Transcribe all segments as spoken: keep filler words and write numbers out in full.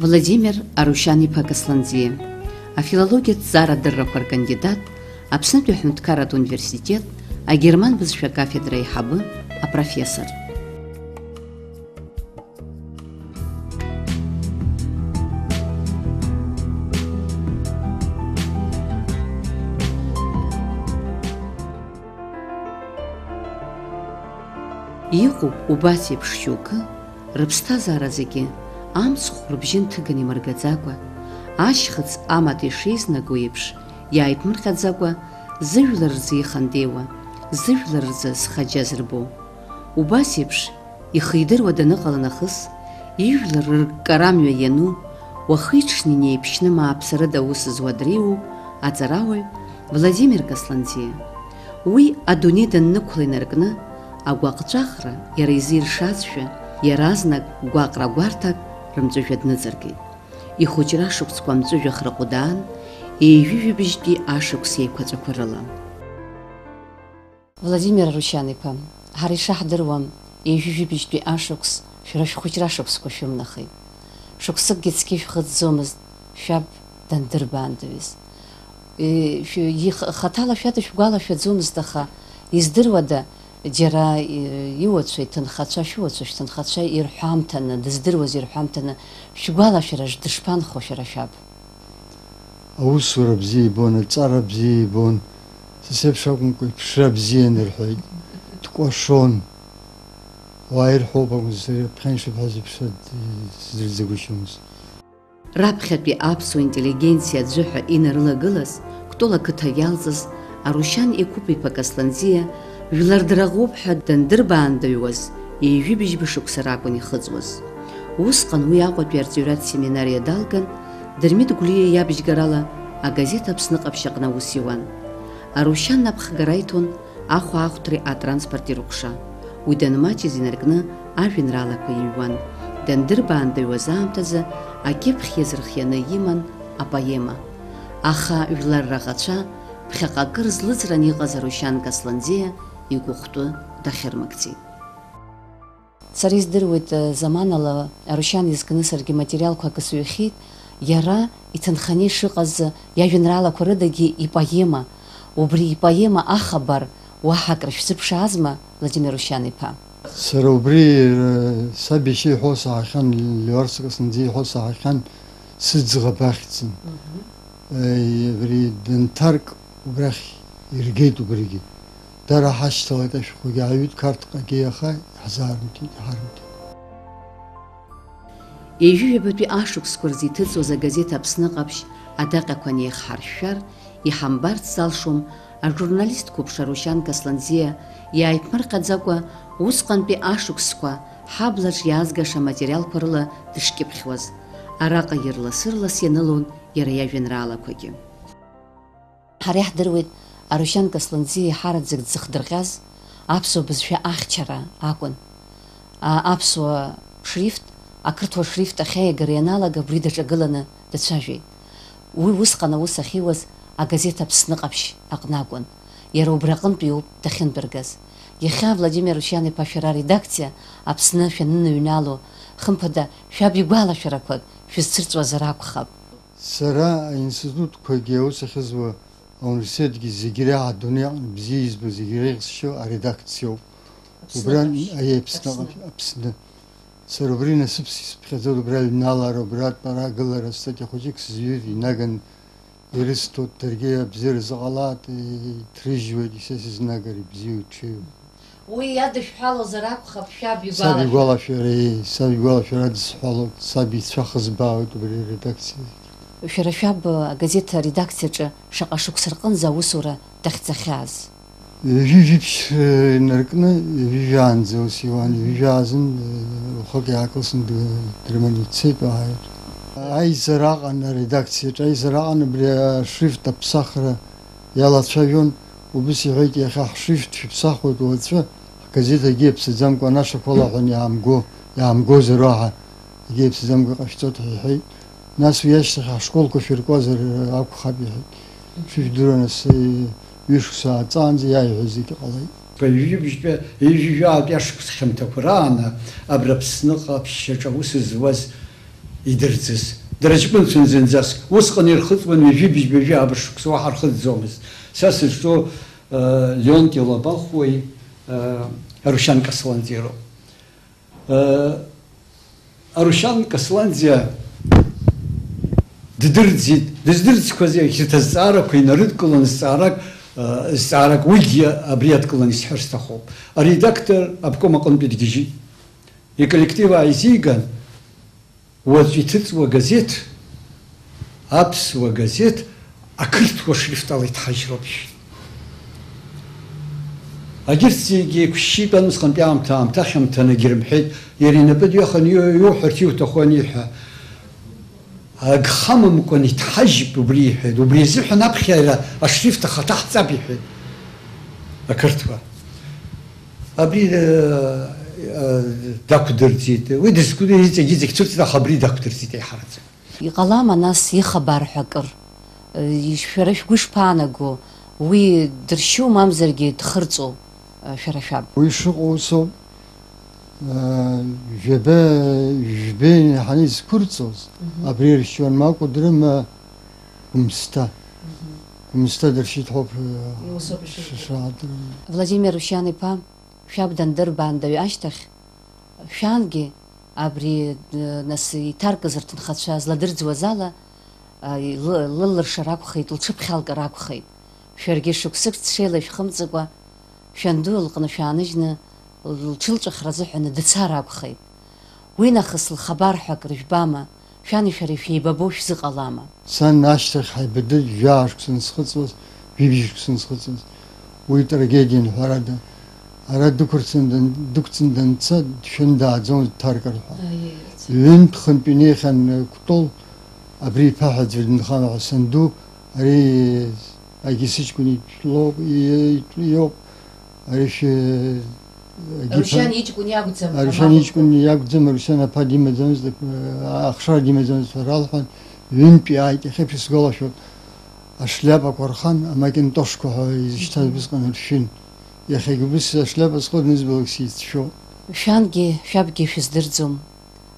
Владимир Арушьан-иԥа Касланӡиа, афилологиатә ҭҵаарадыррақәа ркандидат, Аԥснытәи аҳәынҭқарратә университет агерман бызшәа акафедра аиҳабы, апрофессор. Иҟоуп убас еиԥш шьоукы, рыԥсҭазаара зегьы амцхә рыбжьы нҭыганы имыргаӡакәа, ашьхыц амаҭ ишеизнаго еиԥш, иааиԥмырҟьаӡакәа, зыжәлар рзы ихандеиуа, зыжәлар рзы зхаџьа зырбо. Убас еиԥш, ихы идыруа даныҟала нахыс, ижәлар рырккара амҩа иану, уахи-ҽни неиԥшьны мааԥсарыда аус зуа дреиуоу аҵарауаҩ Владимир Касланӡиа. Уи адунеи даннықәла инаркны, агәаҟҵәаҟра иара изы иршазшәа, иаразнак гәаҟра-гәарҭак рымҵәыжәҩа дныҵаркит. Ихәыҷра ашықәсқәа амҵәыжәҩа храҟәыдаан, ҩажәи жәибжьтәи ашықәс еиқәаҵәақәа рыла. Владимир Арушьан-иԥа, ҳара ишаҳдыруа, ҩажәи жәибжьтәи ашықәс шәара шәхәыҷра ашықәсқәа шәымнахит. Шықәсыкгьы цқьа ишәхыҵӡомызт шәаб дандырбаандаҩыз. Е, шәы-, ихы-, хаҭала шәадышәгәалашәаӡомызт, аха издыруада, џьара, е, иуацәа иҭынхацәа, шәуацәа шәҭынхацәа ирҳәамҭаны, дыздыруаз ирҳәамҭаны, шәгәалашәара дышԥанхо шәара шәаб? Аусура бзиа ибон, аҵара бзиа ибон, са сеиԥш акәымкәа, иԥшра бзиан рҳәеит, дкәашон. Уаа ирҳәоуп акәын, сара ԥхьа ишыбҳәаз еиԥш сыздырӡагәышьомызт. Раԥхьатәи аԥсуа интеллигенциа аӡәы ҳәа инарылагылаз, Кәтол ақыҭа иалҵыз Арушьан Еқәыԥ-иԥа Касланӡиа жәлар драӷоуп ҳәа дандырбаандаҩуаз, ҩажәи быжьба шықәса ракәын ихыҵуаз. Усҟан уи Аҟәатәи арҵаҩратә семинариа далган, Дырмит Гәлиа иабжьгарала агазеҭ Аԥсны ҟаԥшь аҟны аус иуан. Арушьан аԥхгара иҭон ахәаахәҭреи атранспорти рыҟәша. Уи данмаҷыз инаркны ажәеинраалақәа иҩуан. Дандырбаандаҩуаз аамҭазы акьыԥхь иазырхианы иман апоема. Аха жәлар раӷацәа ԥхьаҟа акыр злыҵран иҟаз Арушьан Касланӡиа игәыхәтәы дахьырмыгӡеит. Сара издыруеит, заманала Арушьан изкны саргьы материалқәак сыҩхьеит, иара иҭынханы ишыҟаз иажәеинраалақәа рыдагьы ипоема, убри ипоема ахабар уаҳа акры шәзыԥшаазма, Владимир Арушьан-иԥа? Сара убри, э, саб иашьа иҳәо саҳахьан, Леуарса Касланӡиа иҳәо саҳахьан, сыӡӷаб ахьӡын. Мгм. Э, абри дынҭарк убрахь иргеит убригьы. Дара ҳашьҭалеит ашәҟәгьы ааҩит Қарҭҟагьы, аха иаҳзаарымҭеит, иҳарымҭеит. Ҩажәи жәабатәи ашықәсқәа рзы иҭыҵуаз агазеҭ Аԥсны ҟаԥшь адаҟьақәа неихҳаршәшәар, иҳамбарц залшом ажурналист қәыԥш Арушьан Касланӡиа иааиԥмырҟьаӡакәа, усҟантәи ашықәсқәа ҳаблаҿ иаазгаша аматериалқәа рыла дышкьыԥхьуаз. Араҟа ирлас-ырлас ианылон иара иажәеинраалақәагьы. Ҳара иаҳдыруеит, Арушьан Касланӡиа иҳараӡак дзыхдырҟьаз аԥсуа бызшәа ахьчара акәын. А-, аԥсуа шрифт, ақырҭуа шрифт ахьаиагара ианалага, абри даҿагыланы дацәажәеит. Уи усҟан аус ахьиуаз агазеҭ Аԥсны ҟаԥшь аҟны акәын. Иара убри аҟынтә иоуп дахьындәыргаз. Иахьа, Владимир Арушьан-иԥа, шәара аредакциа Аԥсны шәаныҩнало, хымԥада, шәаб игәалашәарақәак шәызцәырҵуазар акәхап. Сара аинститутқәагьы аус ахьызуа, ауниверситетгьы зегь реиҳа адунеи аҟны бзиа избо, зегь реиӷьысшьо аредакциоуп. Аԥсны Убра, аҟаԥшь. Аиеи, Аԥсны Аԥсны. Аҟаԥшь, Аԥсны. Сара убри насыԥс исыԥхьаӡоит, убра аҩнала, убра атәарагылара, статиа хәыҷык сзҩыр инаган ирысҭоит, даргьы абзиара зыҟалааит, иҭрыжьуеит, исес изнагар ибзиоу, иҽеиу. Уи иадышәҳәалозар акәхап шәаб Саб игәалашәара. Игәалашәара, еи, саб игәалашәара адысҳәалоуп, саб ицәа хызбаауеит убри аредакциа. Шәара шәаб агазеҭ аредакциаҿы шаҟа шықәса рҟынӡа аусура дахьӡахьаз? Ҩажәи жәиԥшь, э, инаркны, ҩажәи жәаанӡа ус иуан, ҩажәи жәаа азын, э, уахык иаакылсны д-, дрыманы ицеит, уаҳа. Аизара аҟан аредакциаҿы, аизара аҟан абри ашрифт аԥсахра иалацәажәон, убыс иҳәеит, иахьа ҳшрифт шәыԥсахуеит уаҵәы, ҳгазеҭ егьи иаԥсаӡамкәа анашақәала ҳәа иаамго, иаамгозар уаҳа, егьи иаԥсаӡамкәа иҟашәҵоит ҳәа иҳәеит. Нас уи ашьҭахь ҳашколқәа шәыркуазар акәхап иҳәеит. Шәыжәдыруа нас, ҩышықәса ааҵаанӡа иааиҳәоз зегьы ҟалеит. Ҩажәибжьтәи, ҩажәижәаатәи ашықәс хьамҭақәа рааны абра Аԥсны ҟаԥшьаҿ аус зуаз идырӡыз. Дара ҷкәынцәан зынӡаск. Усҟан ирхыҵуан ҩажәи быжьба, ҩажәи ааба шықәса, уаҳа рхыҵӡомызт. Са сызҿу, э, Леонти Лабахәуеи, э, Арушьан Касланӡиа роуп. Э, Арушьан Касланӡиа ддырӡит, дыздырӡқәаз иахьырҭ азҵаарақәа инарыдкыланы зҵаарак, э, зҵаарак уигьы абри адкыланы исҳәар сҭахуп. Аредактор обком аҟынтәи дгьежьит. Иколлектив ааизиган, уаҵә иҭыҵуа газеҭ, аԥсуа газеҭ, ақырҭуа шрифт ала иҭҳажьроуп, ишәит. Агьырҭ зегьы еиқәшьшьы итәан усҟантәи аамҭа, аамҭа ахьамҭан егьрымҳәеит, иара инапы дҩахан иу-, иуҳәарц иуҭаху аниҳәа. Агха мымкәан иҭҳажьып, убри иҳәеит. Убри азыҳәан аԥхьара ашрифт ахаҭа ҳҵап, иҳәеит ақырҭуа. Абри, э, э, дақәдырӡит. Уи дызқәу-, иҵегь-иҵегь цәырҵит, аха абри дақәдырӡит еиҳараӡак. Иҟалама, нас, ихабар ҳәа акыр? Э, шәара шәгәы ишԥаанаго? Уи дыршьу, мамзаргьы дхырҵәо, э, шәара шәаб? Уи шыҟоу усоуп. Э, жәаба, жәбеи ҳанеизқәырҵоз, Мгм. абри иршьуан ма Кәыдры, ма Гәымсҭа. Мгм. Гәымсҭа дыршьит ҳәоуп, э, Иусоуп ишыжәдыруа. Шәаадырын. Владимир Рушьан-иԥа, шәаб дандырбаандаҩ ашьҭахь, шәангьы абри, э, нас иҭаркыз рҭынхацәа зладырӡуаз ала, а, лы-, лылыршар акәхеит, лҽыԥхьалкыр акәхеит. Шәаргьы шықәсык ҽеила ишәхымҵыкәа, шәанду лҟны шәааныжьны, лҽылҵәахра азыҳәаны дцар акәхеит. Уи нахыс лхабар ҳәа акры жәбама, шәани шәареи шәеибабо шәзыҟалама? Сан ашьҭахь ҳаибадырт, жәаа шықәса анысхыҵуаз, жәибжь шықәса анысхыҵуаз. Уи трагедиан, ҳәарада. Ара дықәырцан дан-, дықәҵан данца, дшәаны дааӡомызт дҭаркыр ҳәа. Аиеи, аца. Ҩынтә-хынтә инеихьан, э, Кәтол, абри иԥа ҳәа аӡәыр дынхама ҳәа санду, ари, агьи сыҷкәын итәлоуп, и-, итәы иоуп, ари шәы-, агьи Арушьан иԥа-, иҷкәын иакәӡам, Арушьан амал иҷкәын иакәӡам, Арушьан аԥа димаӡамызт, э, ахшара димаӡамызт ҳәа ралҳәан, ҩынтә иааит, иахьа шәысгәалашәоит. Ашляпақәа рхан, амакинтошқәа ҳәа изышьҭаз Мгм. усҟан ршәын. Иахьагьы убыс ашляпа схо, нызбалак сицәшәо. Шәангьы шәабгьы шәыздырӡом.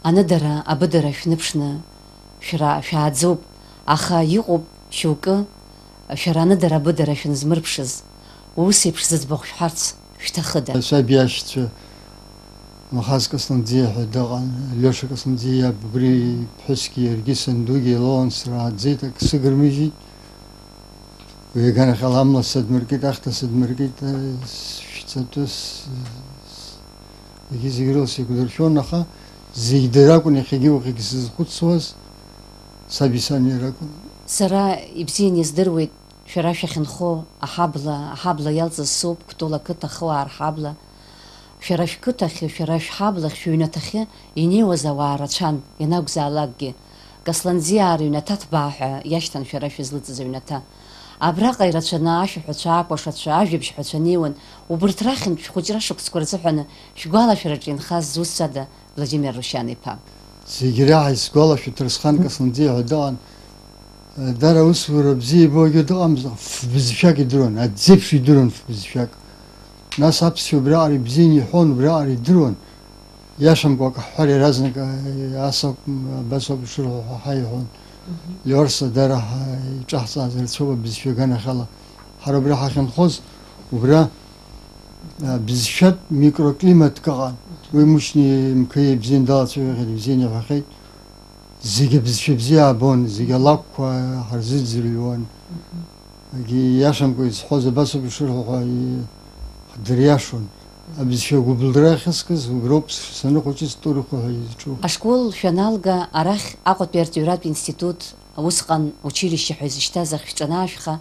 Аныдара, абыдара шәныԥшны шәра-, шәааӡоуп, аха иҟоуп шьоукы, шәара аныдара, абыдара шәынзмырԥшыз. Ус еиԥш зыӡбахә шәҳәарц шәҭахыда? Саб иашьцәа Махаз Касланӡиа ҳәа дыҟан, Лиоша Касланӡиа иаб, убри иԥҳәысгьы иаргьы сандугьы еилоуан, срааӡеит, ак сыгырмыжьит. Уи аганахьала амла садмыркит, ахьҭа садмыркит, э, сшәҵатәы с-, с-, зегьы-зегь рыла сеиқәдыршәон, аха зегь дара акәын иахьагьы уахагьы сызхәыцуаз, саби сани ракәын. Сара ибзиан издыруеит, шәара шәахьынхо аҳабла, аҳабла иалҵыз соуп, Кәтол ақыҭа ахыуаа рҳабла. Шәара шәқыҭахьы, шәара шәҳаблахь, шәыҩнаҭахьы инеиуаз ауаа рацәан, ианакәзаалакгьы. Касланӡиаа рыҩнаҭа ҭбаа ҳәа иашьҭан шәара шәызлыҵыз аҩнаҭа. Абраҟа ирацәаны ашәаҳәацәа, акәашацәа, ажәабжьҳәацәа неиуан, убырҭ рахьынтә шәхәыҷра шықәсқәа рзыҳәаны шәгәалашәараҿы инхаз зусҭцәада Владимир Рушьан-иԥа? Зегь реиҳа исгәалашәо Ҭарсхан Касланӡиа ҳәа дыҟан. Дара аусура бзиа ибогьы дыҟамызт, ф-, бызшәак идыруан, аӡеиԥш идыруан ф-, бызшәак. Нас аԥсшәа убриаҟара ибзианы иҳәон, убриаҟара идыруан. Иашамкәа акы ҳҳәар, иаразнак, а, ас ауп, м, абас ауп ишырҳәо ҳәа ҳаиҳәон. Мгм. Лиорса дара ҳа-, иҿаҳҵааз рацәоуп абызшәа аганахьала. Ҳара убра ҳахьынхоз, убра, а, бызшәатә микроклиматк ыҟан. Мгм. Уи Мушьни Мқаиа ибзианы далацәажәахьеит, ибзианы иҳәахьеит. Зегьы абызшәа бзиа аабон, зегьы алакәқәа ҳарзыӡырҩуан. Мгм. Егьи иашамкәа изҳәоз абас ауп ишырҳәо ҳәа и-, дыриашон. Мгм. Абызшәа агәыбылра ахьыскыз уброуп с-, саныхәыҷыз Турихәа ҳәа изҿу. Ашкол шәаналга, арахь Аҟәатәи арҵаҩратә институт, усҟан училище ҳәа изышьҭаз ахь шәҿанаашәха,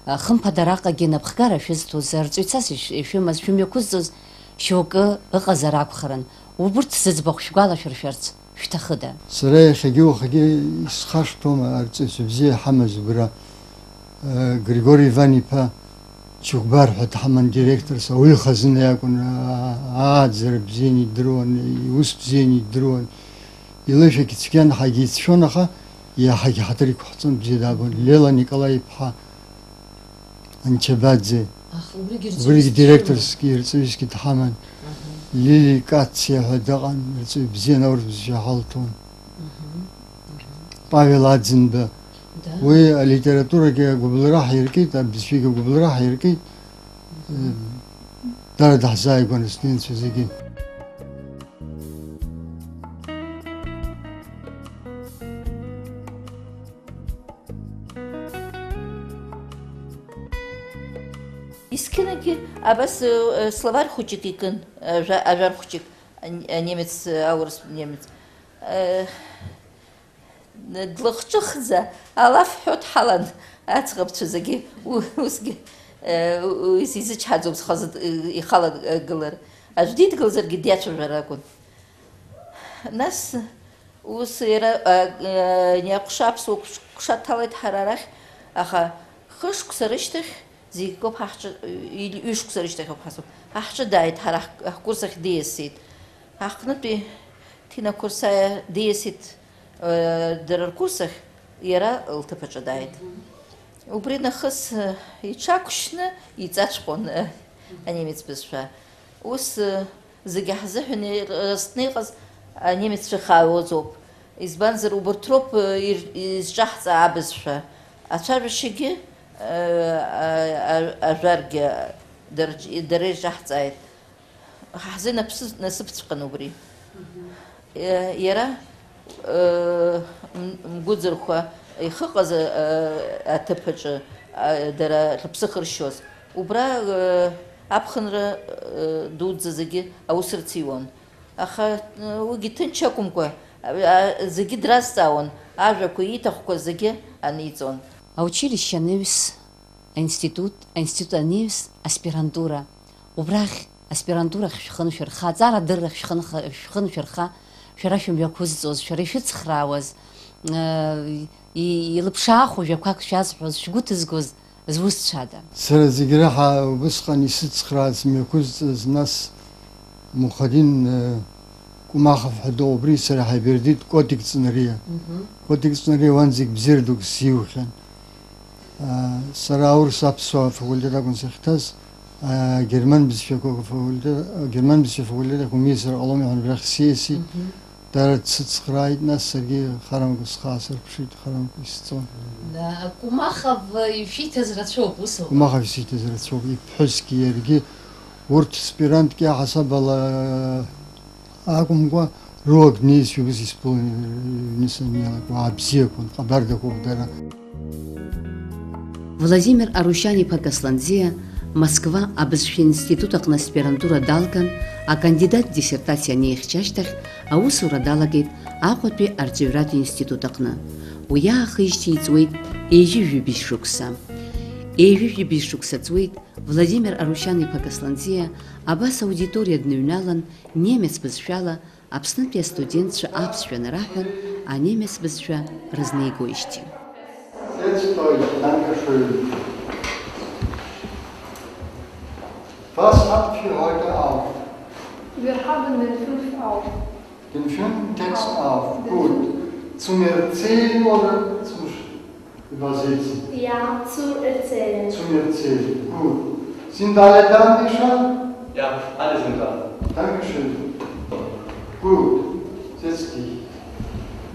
хымԥада араҟагьы напхгара шәызҭоз, арҵаҩцас иш-, ишәымаз, шәымҩақәызҵоз шьоукы ыҟазар акәхарын. Убырҭ зыӡбахә шәгәалашәыршәарц шәҭахыда? Сара иахьагьы уахагьы исхашҭуама арҵаҩцәа бзиа иҳамаз убра? Э, Григори Иван-иԥа Чыхәбар ҳәа дҳаман директорс, ауаҩы хазына иакәын, аа, ааӡара бзианы идыруан, иус бзианы идыруан. Илышәагь цәгьан, ҳагьицәшәон, аха иаҳагьы ҳаҭыр иқәҳҵон, бзиа дабон. Лела Николаи-иԥҳа Анчабаӡе. Ах, убригьы убригь рҵаҩыс директорсгьы, рҵаҩысгьы дҳаман. Аҳа. Лили Кациа ҳәа дыҟан, рҵаҩы бзиан, аурыс бызшәа ҳалҭон. Аҳа. Павел Аӡынба. Да. Уи алитературагьы агәыбылра ҳаиркит, абызшәагьы агәыбылра ҳаиркит. Э, дара даҳзааигәан астудентцәа зегьы. Есқьынгьы абас, э, словарь хәыҷык икын, ажәа-, ажәар хәыҷык, ан-, анемец, аурыс немец. Э, длахҿыхӡа, алаф ҳәо дҳалан, аӡӷабцәа зегьы, у-, усгьы, э, у-, уи изычҳаӡом зхазы д-, ихалагылар. Аӡә дидгылазаргьы диацәажәар акәын. Нас ус иара, а, а, иакәша, аԥсуа ҟәш-, ҟәша дҭалеит ҳара арахь, аха хышықәса рышьҭахь, зегь акоуп ҳахҿы, ҩ-, ҩышықәса рышьҭахь ауп ҳасоуп, ҳахҿы дааит, ҳара ҳк-, ҳкурс ахь диасит. Аҳҭнытәи Ҭина Қәырсаиа диасит, э, дара ркурс ахь, иара лҭыԥ аҿы дааит. Мгм. Убри нахыс, э, иҽақәшьны иҵаҵәҟьон, э, анемец бызшәа. Ус, э, зегьы ҳзыҳәан ирразҟны иҟаз анемеццәа хаауазоуп. Избанзар, убарҭ роуп, э, ир-, изҿаҳҵаа абызшәа. Ацәажәашьагьы, э, а-, а-, ажәаргьы дарч-, дара ирҿаҳҵааит. Ҳзы наԥсы-, насыԥҵәҟьан убри. Мгм. Э, иара, э, м-, мгәыӡырхәа ихыҟаз, э, аҭыԥ аҿы, а, дара рыԥсы хыршьоз. Убра, э, аԥхынра, э, дуӡӡа зегьы аус рциуан. Аха, э, уигьы ҭынч акәымкәа, а, а, зегьы дразҵаауан, ажәақәа ииҭахқәаз зегьы аниҵон. Аучилишьче анаҩс, аинститут, аинститут анаҩс, аспирантура. Убрахь, аспирантурахь шәхы ншәырха, аҵарадыррахь шәхы нх-, шәхы ншәырха, шәара шәымҩақәызҵоз, шәара ишәыцхраауаз, э, и-, илыԥшааху жәақәак шәазҳәоз, шәгәы ҭызгоз зусҭцәада? Сара зегь раҳа убысҟан исыцхрааз, имҩақәызҵаз, нас Мухадин, э, Кумахов ҳәа дыҟоуп, убри сара ҳаибардит, Котик Ҵнариа. Мгм. Котик Ҵнариа уан зегь бзиара дук сзиухьан. А, сара аурыс аԥсуа факультет акәын сахьҭаз, а, герман бызшәақәа факультет, герман бызшәа факультет ахь умиасыр ҟалом иҳәан, убрахь сиасит. Мгм. Дара дсыцхрааит, нас саргьы харамкәа схы аасырԥшит, харамкәа исҵон. Да, Кумахов ишәиҭаз рацәоуп, усоума? Кумахов исиҭаз рацәоуп, иԥҳәысгьы иаргьы, урҭ аспирантк иаҳасаб ала акәымкәа, руак днеизшәа ус исԥылон, ҩны саниалак, уаа бзиақәан, ҟабардақәоуп дара. Владимир Арушьан-иԥа Касланӡиа Москва абызшәа институт аҟны аспирантура далган, акандидат диссертациа анеихьча ашьҭахь аусура далагеит Аҟәатәи арҵаҩратә институт аҟны. Уи аахижьҭеи иҵуеит ҩажәи жәибжь шықәса. Ҩажәи жәибжь шықәса ҵуеит Владимир Арушьан-иԥа Касланӡиа абас аудиториа дныҩналан, немец бызшәала Аԥснытәи астудентцәа аԥсшәа анараҳәа, анемец бызшәа рызнеигоижьҭеи. Setzt euch, danke schön. Was habt ihr heute auf? Wir haben den fünf auf. Den fünften Text auf. Gut. Zum Erzählen oder zum Sch-, Übersetzen. Ja, zum Erzählen. Zum Erzählen. Gut. Sind alle da, Mischa? Ja, alle sind da. Dankeschön. Gut. Setz dich.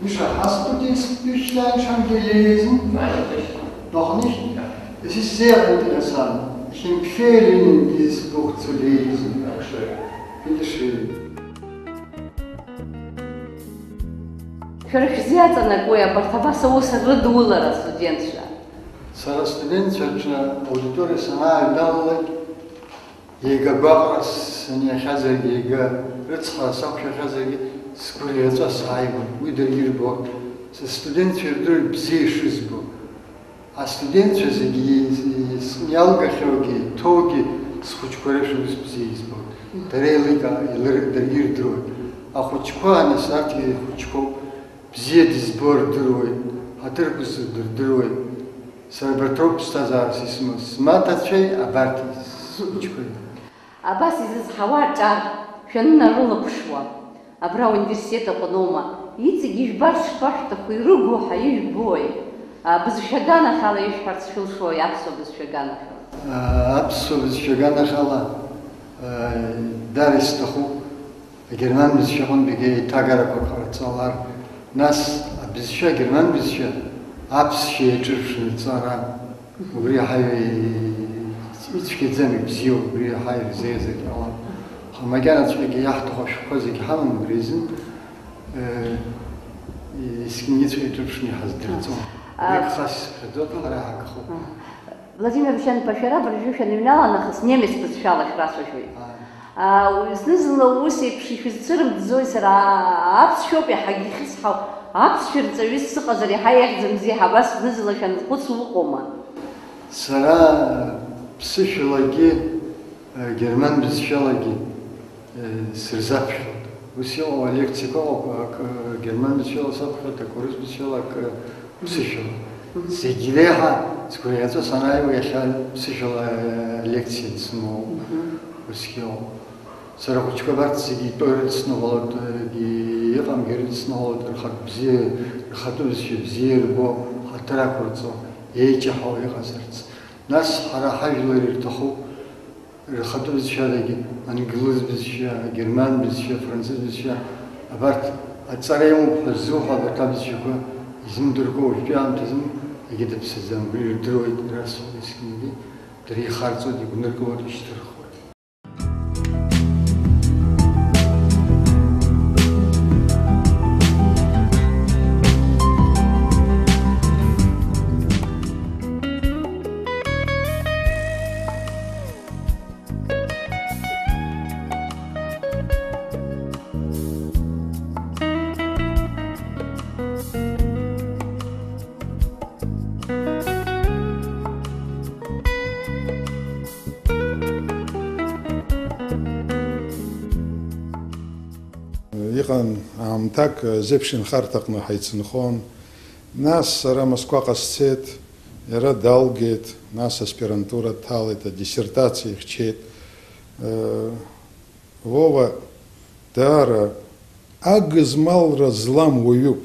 Mischa, hast du dieses Büchlein schon gelesen? Nein, noch nicht. Noch nicht? Ja. Es ist sehr interessant. Ich empfehle Ihnen, dieses Buch zu lesen. Dankeschön. Bitteschön. Шәара шәзиаҵанакуеи абарҭ абас аус рыдулара, астудентцәа? Сара астудентцәа рҿы аудиториа санааҩналалак, иага гәаҟра саниахьазаргьы, иага рыцҳара сақәшәахьазаргьы, сгәырӷьаҵәа сааиуан. Уи даргьы ирбон. Са студентцәа ирдыруеит бзиа ишызбо. Астудентцәа зегьы иалгахьоугьы, иҭоугьы схәыҷқәа реиԥш аус бзиа избоит. Дара еиликаа-, илыр-, даргьы ирдыруеит. Ахәыҷқәа, нас, арҭгьы хәыҷқәоуп, бзиа дызбо рдыруеит, ҳаҭырқәа зду рдыруеит. Сара абарҭ роуп ԥсҭазаарас исымоу, смаҭацәеи абарҭ схәыҷқәеи. Абас изызҳауа аҿар шәанынарылаԥшуа, абра ауниверситет аҟноума, иҵегь ижәбарц шԥашәҭаху, ирыгу ҳәа ижәбои? А, бызшәа аганахьала ишәҳәарц шәылшои, аԥсуа бызшәа аганахьала? А, аԥсуа бызшәа аганахьала, а, дара исҭахуп. Агерман бызшәа аҟынтәигьы еиҭагарақәак ҟарҵалар, нас Бызшәа, герман бызшәа, аԥсшәа иаҿырԥшны иҵара, убри иаҳа ицәгьаӡам, ибзиоуп, убри иаҳа ирзеиӷьзар ҟалап. Аха макьанаҵәҟьагьы иаҳҭаху ашәҟәқәа зегь ҳамам, убри азын, э, есқьынгьыҵәҟьа иҿырԥшны иҳаздырҵом. А. Убригь хас исыԥхьаӡоит, ҳара иҳагхоуп. А. Владимир Рушьан-иԥа, шәара абыржәы шәаныҩнала нахыс немец бызшәала шәрацәажәоит. Ааи. Аа, зны-зынла ус еиԥш ишәызцәырымҵӡои? Сара аԥсшәоуп иаҳагьы ихьысҳау, аԥсшәа рҵаҩыс сыҟазар иаҳа иахьӡымзи ҳәа абас зны-зынла шәаназхәыцуа ыҟоума? Сара ԥсышәалагьы, герман бызшәалагьы сырзаԥхьоит. Ус иҟоу алекциақәа ыҟоуп, акы герман бызшәала саԥхьоит, акы урыс бызшәала, акы ԥсышәала. Мгм. Зегь реиҳа сгәырӷьаҵәа санааиуа иахьа ԥсышәала лекциа дсымоуп. Мгм. Усгьы ыҟоуп. Сара ахәыҷқәа абарҭ зегьы итәоу ирыцны ҟалоит, егьи иҟамгьы ирыцны ҟалоит, рхатә бзиа, рхатәы бызшәа бзиа ирбо, ҳаҭыр ақәырҵо, еиҷаҳауа иҟазарц. Нас ҳара ҳажәлар ирҭахуп, рхатәы бызшәадагьы, англыз бызшәа, агерман бызшәа, афранцыз бызшәа, абарҭ аҵара иамоуп ҳәа ззуҳәо абарҭ абызшәақәа изымдыркәа уажәтәи аамҭазы егьа дыԥсаӡам, уи ирдыруеит, ирасҳәоит есқьынгьы, дара ихарҵоит, игәныркылоит, ишьҭырхуеит. Иҟан аамҭак, зеиԥш инхарҭаҟны ҳаицынхон. Нас сара Москваҟа сцеит, иара далгеит, нас аспирантура дҭалеит, адиссертациа ихьчеит. Вова даара агызмалра злам уаҩуп,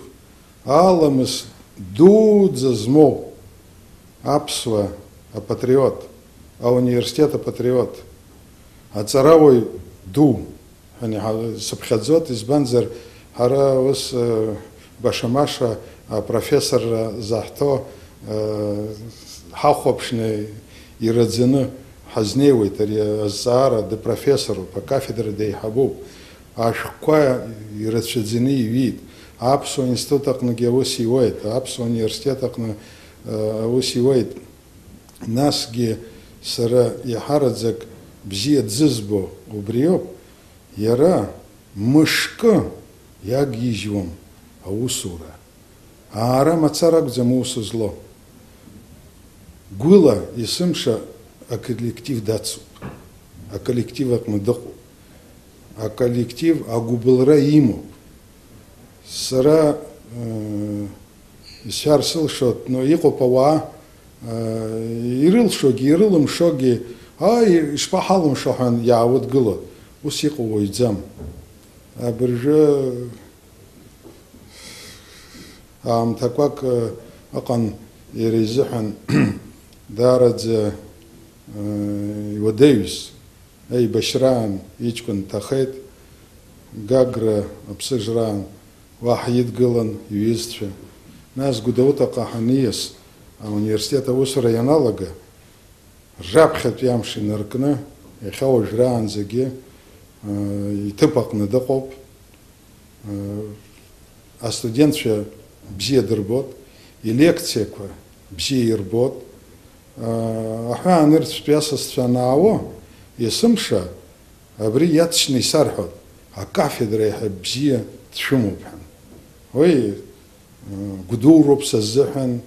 аламыс дуӡӡа змоу аԥсуа апатриот, ауниверситет апатриот, аҵарауаҩ ду ҳәа иҳа-, сыԥхьаӡоит, избанзар, ҳара ус, э, баша-маша апрофессорра заҳҭо, э, ҳахәаԥшны ираӡаны ҳазнеиуеит, ари азҵаара дыпрофессоруп, акафедра деиҳабуп, ашәҟәқәа ирацәаӡаны иҩит, аԥсуа институт аҟныгьы аус иуеит, аԥсуа университет аҟны, э, аус иуеит. Насгьы сара иаҳараӡак бзиа дзызбо убриоуп, иара мышкы иагьежьуам аусура. Аара мацара акәӡам аус злоу. Гәыла есымша аколлектив дацуп, аколлектив аҟны дыҟоуп. Аколлектив агәыбылра имоуп. Сара, э, исҳәар сылшоит, но иҟоуп ауаа, э, ирылшогьы, ирылымшогьы, ааи, ишԥаҳалымшо ҳәа иаауадгылоит. Ус иҟоу уаҩӡам. Абыржәы аамҭақәак, э, ыҟан иара изыҳәан даараӡа, э, иуадаҩыз. Аибашьраан иҷкәын дҭахеит, Гагра аԥсыжраан уа ҳидгылан иҩызцәа. Нас Гәдоуҭаҟа ҳаниас, ауниверситет аусура ианалага, раԥхьатәи амш инаркны, иахьа уажәраанӡагьы, э, иҭыԥ аҟны дыҟоуп. Астудентцәа бзиа дырбоит, илекциақәа бзиа ирбоит. Аҳәаанырцәтәи асасцәа анаауо, есымша абри иаҵшьны исарҳәоит, акафедра еиҳа бзиа дшәымоуп ҳәа. Уи, гәдуроуп са сзыҳәан,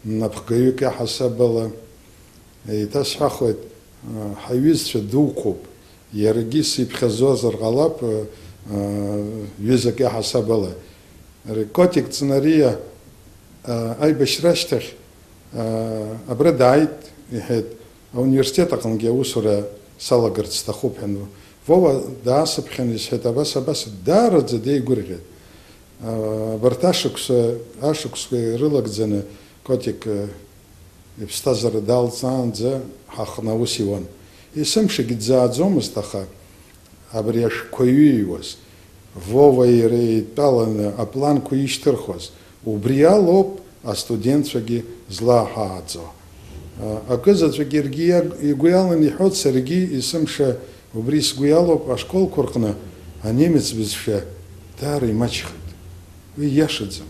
напхгаҩык иаҳасаб ала, еиҭасҳәахуеит, ҳаҩызцәа дуқәоуп, иаргьы сиԥхьаӡозар ҟалап, ҩызак иаҳасаб ала. Котик Ҵнариа, аибашьра ашьҭахь, абра дааит, иҳәеит, ауниверситет аҟынгьы аусура салагарц сҭахуп ҳәа. Вова даасыԥхьан исҳәеит, абас, абас, даараӡа деигәырӷьеит. Абарҭ ашықәса, ашықәсқәа ирылагӡаны Котик, э, иԥсҭазаара далҵаанӡа ҳаҟны аус иуан. Есымшагьы дзааӡомызт, аха абри ашәҟәқәа иҩеиуаз, Вова иара еидтәаланы апланқәа ишьҭырхуаз, Убри алоуп астудентцәагьы злаҳааӡо. Акызаҵәык иаргьы иаг-, игәы иалан иҳәоит, саргьы есымша убри сгәы иалоуп, ашколқәа рҟны анемец бызшәа даара имаҷхеит. Уи иашаӡам.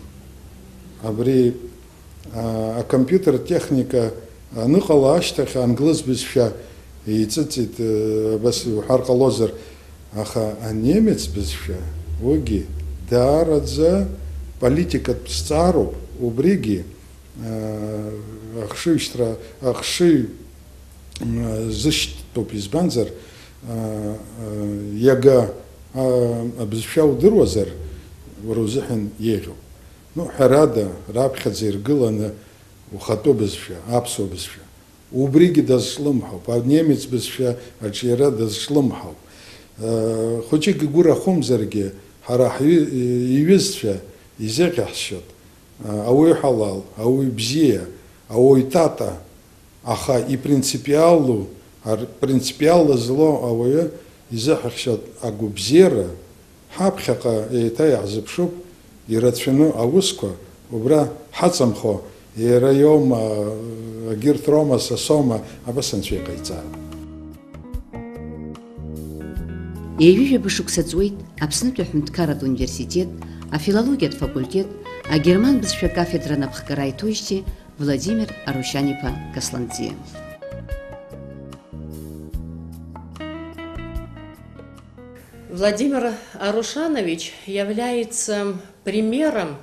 Абри, а, акомпиутер техника аныҟала ашьҭахь англыз бызшәа еиҵыҵит, э, абас иуҳәар ҟалозар, аха анемец бызшәа, уигьы даараӡа политикатә зҵаароуп, убригьы, э, ахшыҩшьҭра, ахшыҩ, м, зышьҭтәуп, избанзар, э, э, иага, а, абызшәа удыруазар, уара узыҳәан еиӷьуп. Ну, ҳәарада, раԥхьаӡа иргыланы ухатәы бызшәа, аԥсуа бызшәа. Убригьы дазҿлымҳауп, анемец бызшәа аҿиара дазҿлымҳауп. Э, хәыҷык игәы рахәымзаргьы, ҳара ҳҩы-, иҩызцәа изеиӷьаҳшьоит, э, ауаҩы ҳалал, ауаҩы бзиа, ауаҩ тата, аха ипринципиалу, ар-, принципиалла злоу ауаҩы изеиӷьаҳшьоит агәабзиара, ҳаԥхьаҟа еиҭа иаҳзыԥшуп, ирацәаны аусқәа убра ҳаҵамхо, иара иоума, егьырҭ роума, са соума, абас анцәа иҟаиҵааит. Ҩажәижәаба шықәса ҵуеит Аԥснытәи аҳәынҭқарратә университет афилологиатә факультет агерман бызшәа кафедра напхгара иҭоижьҭеи Владимир Арушьан-иԥа Касланӡиа. Владимир Арушанович является примером,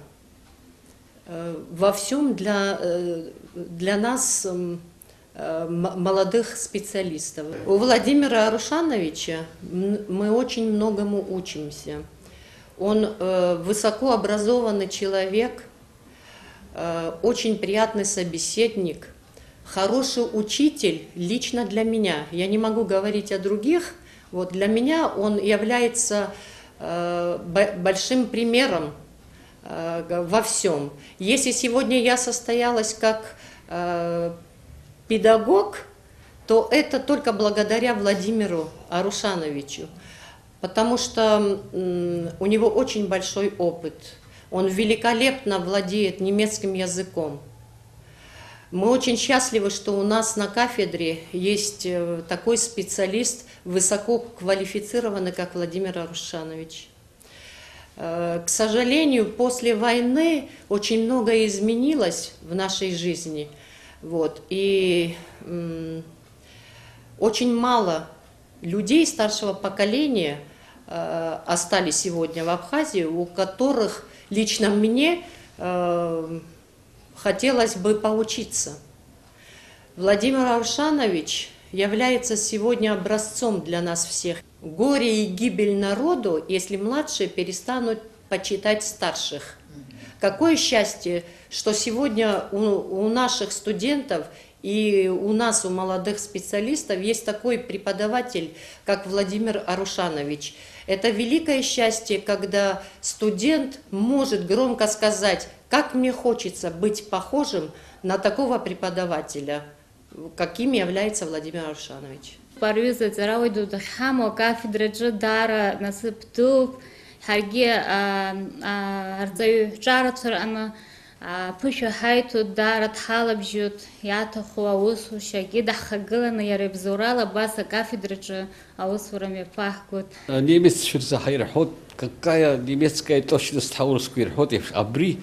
э, во всём для, э, для нас, м, э, м-, молодых специалистов. У Владимира Арушановича м-, мы очень многому учимся. Он, э, высокообразованный человек, э, очень приятный собеседник, хороший учитель лично для меня. Я не могу говорить о других. Вот для меня он является, э, бо-, большим примером, э, г-, во всём. Если сегодня я состоялась как, э, педагог, то это только благодаря Владимиру Арушановичу, потому что, м, у него очень большой опыт. Он великолепно владеет немецким языком. Мы очень счастливы, что у нас на кафедре есть, э, такой специалист, высококвалифицированный, как Владимир Арушанович. Э, к сожалению, после войны очень многое изменилось в нашей жизни. Вот. И, м, очень мало людей старшего поколения, э, остались сегодня в Абхазии, у которых лично мне, э, хотелось бы поучиться. Владимир Арушанович является сегодня образцом для нас всех. Горе и гибель народу, если младшие перестанут почитать старших. Какое счастье, что сегодня у, у наших студентов и у нас, у молодых специалистов есть такой преподаватель, как Владимир Арушанович. Это великое счастье, когда студент может громко сказать: «Как мне хочется быть похожим на такого преподавателя, каким является Владимир Арушанович». Ари аҩыза аҵарауаҩ ду дахьҳамоу акафедраҿы даара насыԥ дууп. Ҳаргьы, аа, аа, арҵаҩы ҿарацәа рҟны, аа, ԥышәа ҳаиҭоит, даара дҳалабжьоит, иаҭаху аусушьагьы даҳхагыланы иара ибзоурала абас акафедраҿы аусура мҩаԥаҳгоит. Немеццәа рзы ҳаирҳәоит, какая немецкая точность ҳәа аурысқәа ирҳәоит еиԥш, абри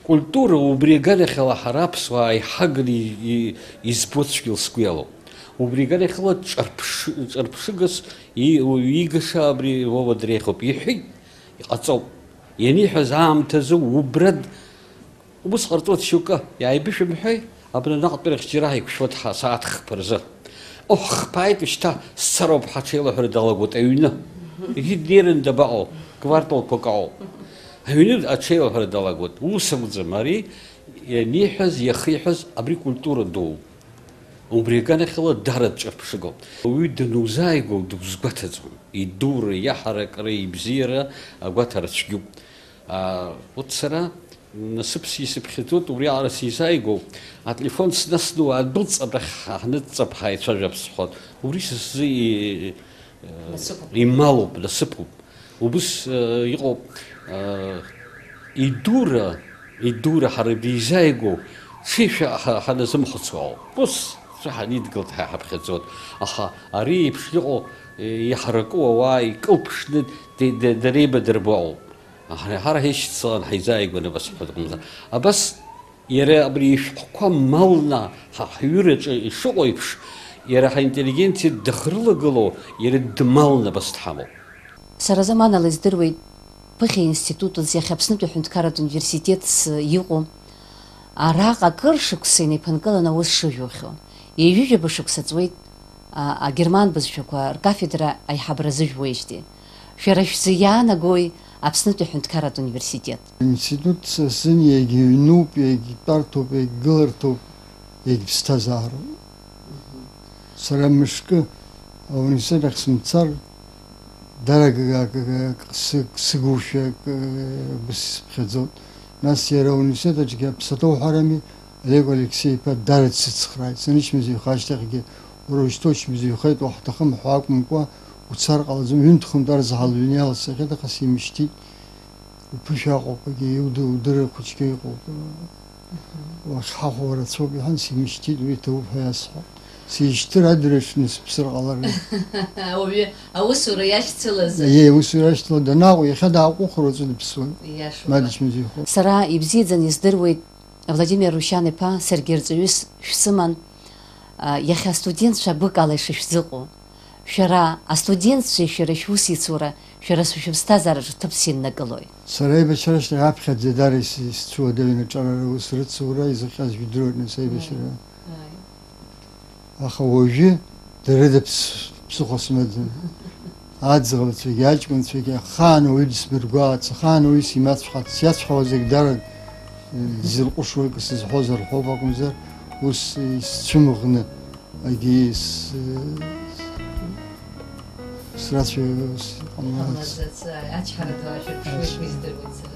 культура, убри аганахьала ҳара аԥсуаа иҳагны и-, и-, избо цәгьала сгәы иалоуп. Убри аганахьала ҿырԥшы-, ҿырԥшыгас и-, иигаша абри Вова дреиӷьуп. Иҳәеит, иҟаҵоуп. Ианиҳәаз аамҭазы убра д-, Ус ҟарҵоит шьоукы, иааибышәымҳәеи, абна наҟтәирахь џьара ҳаиқәшәоит ҳа-, сааҭ хԥа рзы. Оҳ, хԥааит, шьҭа сцароуп ҳәа аҽеилаҳәара далагоит аҩны. Егьи днеирын дабаҟоу, кварталқәак ауп. Аҩны аҽеилаҳәара далагоит, ус акәӡам, ари ианиҳәаз, иахиҳәаз, абри культура дууп. Убри аганахьала дара дҿырԥшыгоуп. Уаҩы данузааигәоу дузгәаҭаӡом. Идура, иаҳаракра, ибзиара агәаҭара цәгьоуп. А, вот сара насыԥс исыԥхьаӡоит убриаҟара сизааигәоу, ателефон снасны уаадәылҵ абрахь ҳа-, ҳныҵҵап, ҳаицәажәап сҳәоит. Убри са сзы и-, э, насыԥуп. Ималуп, насыԥуп. Убыс, э, иҟоуп, э, идура, Идура ҳара дизааигәоу, ҽеишәа ҳа-, ҳаназымхәыцуа ауп. Ус, цәа ҳанидгылт ҳәа ҳаԥхьаӡоит. Аха ари еиԥш иҟоу, е, иҳараку ауаа икылԥшны де-, де-, дара еибадырбо ауп. Ҳара, ҳара ҳишьцылан ҳаизааигәаны абас ҳәа дыҟамзар. Абас иара абри ишәҟәқәа малны ҳа ҳҩыраҿы ишыҟоу еиԥш, иара ҳаинтеллигенциа дахьрылагылоу, иара дмалны абас дҳамоуп. Сара заманала издыруеит, ԥыхьа институтс, иахьа Аԥснытәи аҳәынҭқарратә университетс иҟоу, араҟа акыр шықәса инеиԥынкыланы аус шыжәухьоу. Ҩажәижәаба шықәса ҵуеит, а, агерман бызшәақәа ркафедра аиҳабра азыжәуеижьҭеи. Шәара шәзы иаанагои Аԥснытәи аҳәынҭқарратә университет? Институт са сзын иагьыҩнуп, иагьтәарҭоуп, иагьгыларҭоуп, иагьԥсҭазаароуп. Сара мышкы ауниверситет ахь сымцар, дара ак-, ак-, ак-, сы-, сыгушәа ак-, ак-, сыԥхьаӡоит. Нас иара ауниверситет аҿгьы аԥсаҭа уҳәарами, Олег Алексеи-иԥа дара дсыцхрааит. Санычмазаҩха ашьҭахьгьы, уара ушьҭоу чмазаҩхеит, уаҳҭахым ҳәа акәымкәа, уцар ҟалаӡом, ҩынтә-хынтә арзаҳал ҩны иаласахьеит, аха симышьҭит. Уԥышәа аҟоуп, егьа иуды-, удырра хәыҷгьы иҟоуп. Уахьҳахәо рацәоуп, иҳәан, симышьҭит, уи иҭабуп ҳәа иасҳәеит. Сишьҭыр адырҩаҽны сыԥсыр ҟаларын. Ауаҩы аусура иашьцылазар. Аиеи, аусура иашьцыла данааҟәа, иахьа дааҟәыхыр уаҵәы дыԥсуан. Иашоуп. Мадыч музеихо. Сара ибзиаӡаны издыруеит, Владимир Рушьан-иԥа, саргьы рҵаҩыс шәсыман, а, иахьа астудентцәа бык ала ишышәзыҟоу. Шәара астудентцәеи шәара шәусеицура, шәара шәыԥсҭазаараҿы ҭыԥс иннакылои? Сара аибашьра ашьҭахь аԥхьаӡа дара ис-, исцәуадаҩын аҿарара аус рыцура, изыхҟьаз жәдыруеит нас аибашьра. Ааи. Аха уажәы дара рыда ԥс-, ԥсыхәа смаӡам. Аӡӷабцәагьы, аҷкәынцәагьы, ахаан уаҩы дысмыргәаац, ахаан уаҩы симацәҳац, сиацәҳауа зегь дара дзырҟәышуа акы сызҳәозар ҳәоуп акәымзар, ус исцәымӷны. Егьи с-, срацәаҩыс иҟамлац. Ҟамлаӡац, ачҳара ду ашәырԥшуеит, ус. Уи здыруеит сара.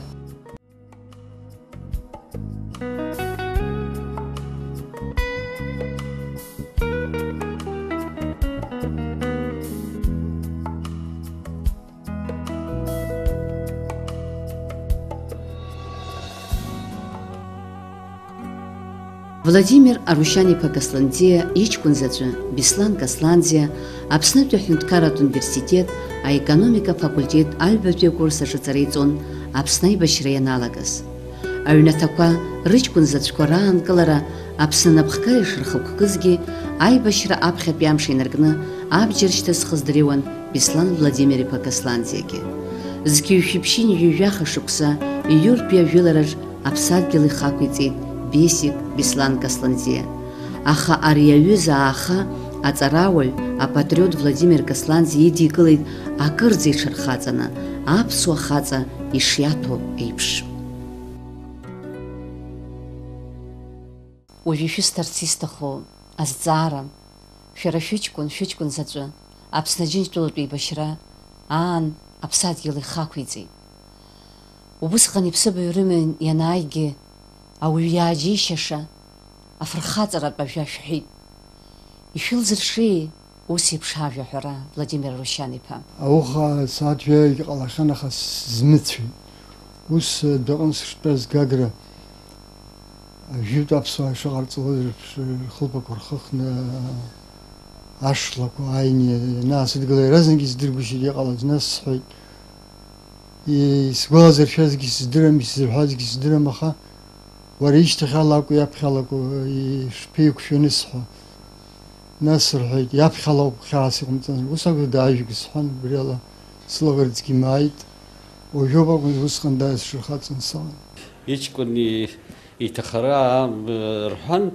Владимир Арушьан-иԥа Касланӡиа иҷкәын заҵәы Беслан Касланӡиа Аԥснытәи аҳәынҭқарратә университет аекономика афакультет аҩбатәи акурс аҿы аҵара иҵон Аԥсны аибашьра ианалагаз. Аҩнаҭақәа рыҷкәын заҵәқәа раанкылара Аԥсны анапхгара ишырхықәкызгьы, аибашьра аԥхьатәи амш инаркны абџьар шьҭызхыз дреиуан Беслан Владимир-иԥа Касланӡиагьы. Зқьи жәшәи ԥшьынҩажәи жәаха шықәса июртәи ажәылараҿ аԥсадгьыл ихақәиҵеит Бесик Беслан Касланӡиа. Аха ари аҩыза ааха аҵарауаҩ, апатриот Владимир Касланӡиа идикылеит акырӡа иҽырхаҵаны, аԥсуа хаҵа ишиаҭәоу еиԥш. Уажә ишәысҭарц исҭаху азҵаара, шәара шәыҷкәын, шәыҷкәын заҵәы, Аԥсны Аџьынџьтәылатә еибашьра аан аԥсадгьыл ихақәиҵеит. Убысҟан иԥсыбаҩ рымҩан ианааигьы, ауаҩы иааџьеишьаша афырхаҵаратә ажәа шәҳәеит. Ишәылзыршеи ус еиԥш ажәа ҳәара, Владимир Арушьан-иԥа? Ауха сааҭ жәаҩагь ҟалахьан, аха сзмыцәеит. Ус адәаҟны сыштәаз Гагра, ажәытә аԥсуаа шыҟарҵалоз рыԥш-, рхылԥақәа рхыхны, ашлақәа ааины ианаасыдгыла, иаразнак исдыргәышьеит иҟалаз. Нас сҳәеит, и-, исгәалазыршәазгьы сыздырам, исзырҳәазгьы сыздырам, аха уара ишьҭахьала акәу, иаԥхьала акәу, ишԥеиқәшәаны сҳәа. Нас рҳәеит, иаԥхьалоуп, хьаас иҟамҵан. Ус акәзар, даажәг сҳәан, убриала сылаӷырӡгьы мааит. Уажәоуп акәын, усҟан дааиз сшырхаҵан салан. Иҷкәын и-, иҭахара аам-, рҳәан,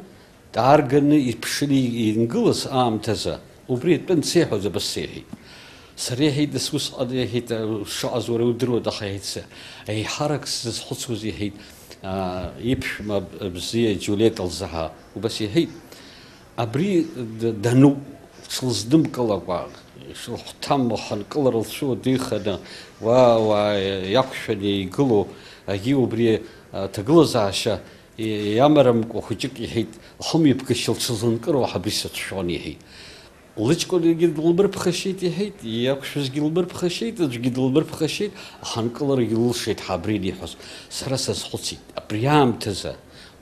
даарганы иԥшын, ингылаз аамҭазы, убри атәы ансеиҳәоз абас сеиҳәеит. Сара, иҳәеит, нас усҟан, иҳәеит, шыҟаз уара удыруеит, аха, иҳәеит, са еиҳарак сзызхәыцуаз, иҳәеит, аа, иԥшәма бзиа Џьулиета лзы ҳәа убас иҳәеит. Абри д-, дануп, ҽылзнымкылакәа, ишылхәҭам лхынкылара лцәыуадаҩханы, уа, уа иақәшәаны игылоу, егьи убри аҭагылазаашьа и-, иамарамкәа хәыҷык иҳәеит, лхымҩаԥгашьа лҽылзынкыруа ҳәа абри сацәшәон иҳәеит. Лыҷкәынгьы дылмырԥхашьеит, иҳәеит, иақәшәазгьы лмырԥхашьеит, аӡәгьы дылмырԥхашьеит, аха анкыларагьы лылшеит ҳәа абри аниҳәоз, сара сазхәыцит, абри аамҭазы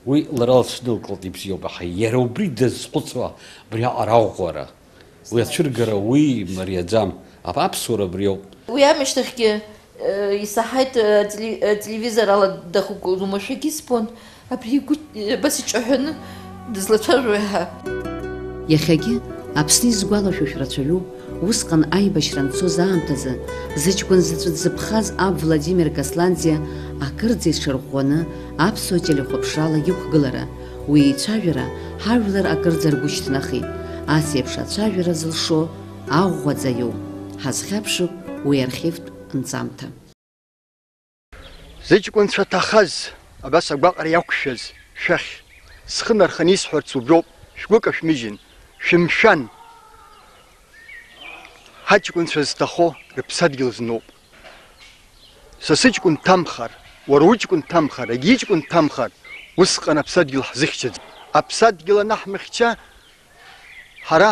уи лара лцәнылкылт, ибзиоуп, аха иара убри дазхәыцуа, абриаҟара аӷәӷәара, уи ацәыргара уи мариаӡам, ап-, аԥсуара абриоуп. Уи амышьҭахьгьы, э, исаҳаит, э, теле-, э, телевизор ала дахьықәгылоу, уамашәагьы избон. Абри игәы абас иҿаҳәаны дызлацәажәо иаҳа. Иахьагьы Аԥсны изгәалашәошәа рацәаҩуп, усҟан аибашьра анцоз аамҭазы, зыҷкәын заҵәы дзыԥхаз аб Владимир Касланӡиа акырӡа иҽырӷәӷәаны аԥсуа телехәаԥшрала иқәгылара, уи еицәажәара ҳажәлар акырӡа ргәы шьҭнахит, ас еиԥш ацәажәара зылшо аӷәӷәаӡа иоуп. Ҳазхьаԥшып уи архивтә нҵамҭа. Зыҷкәынцәа ҭахаз, абас агәаҟра иақәшәаз, шәахь, схы нарханы исҳәарц уброуп, шәгәы кашәмыжьын, шәымшәан. Ҳаҷкәынцәа зҭахо рыԥсадгьыл зноуп. Са сыҷкәын дҭамхар, уара уҷкәын дҭамхар, егьи иҷкәын дҭамхар, усҟан аԥсадгьыл ҳзыхьчаӡом. Аԥсадгьыл анаҳмыхьча, ҳара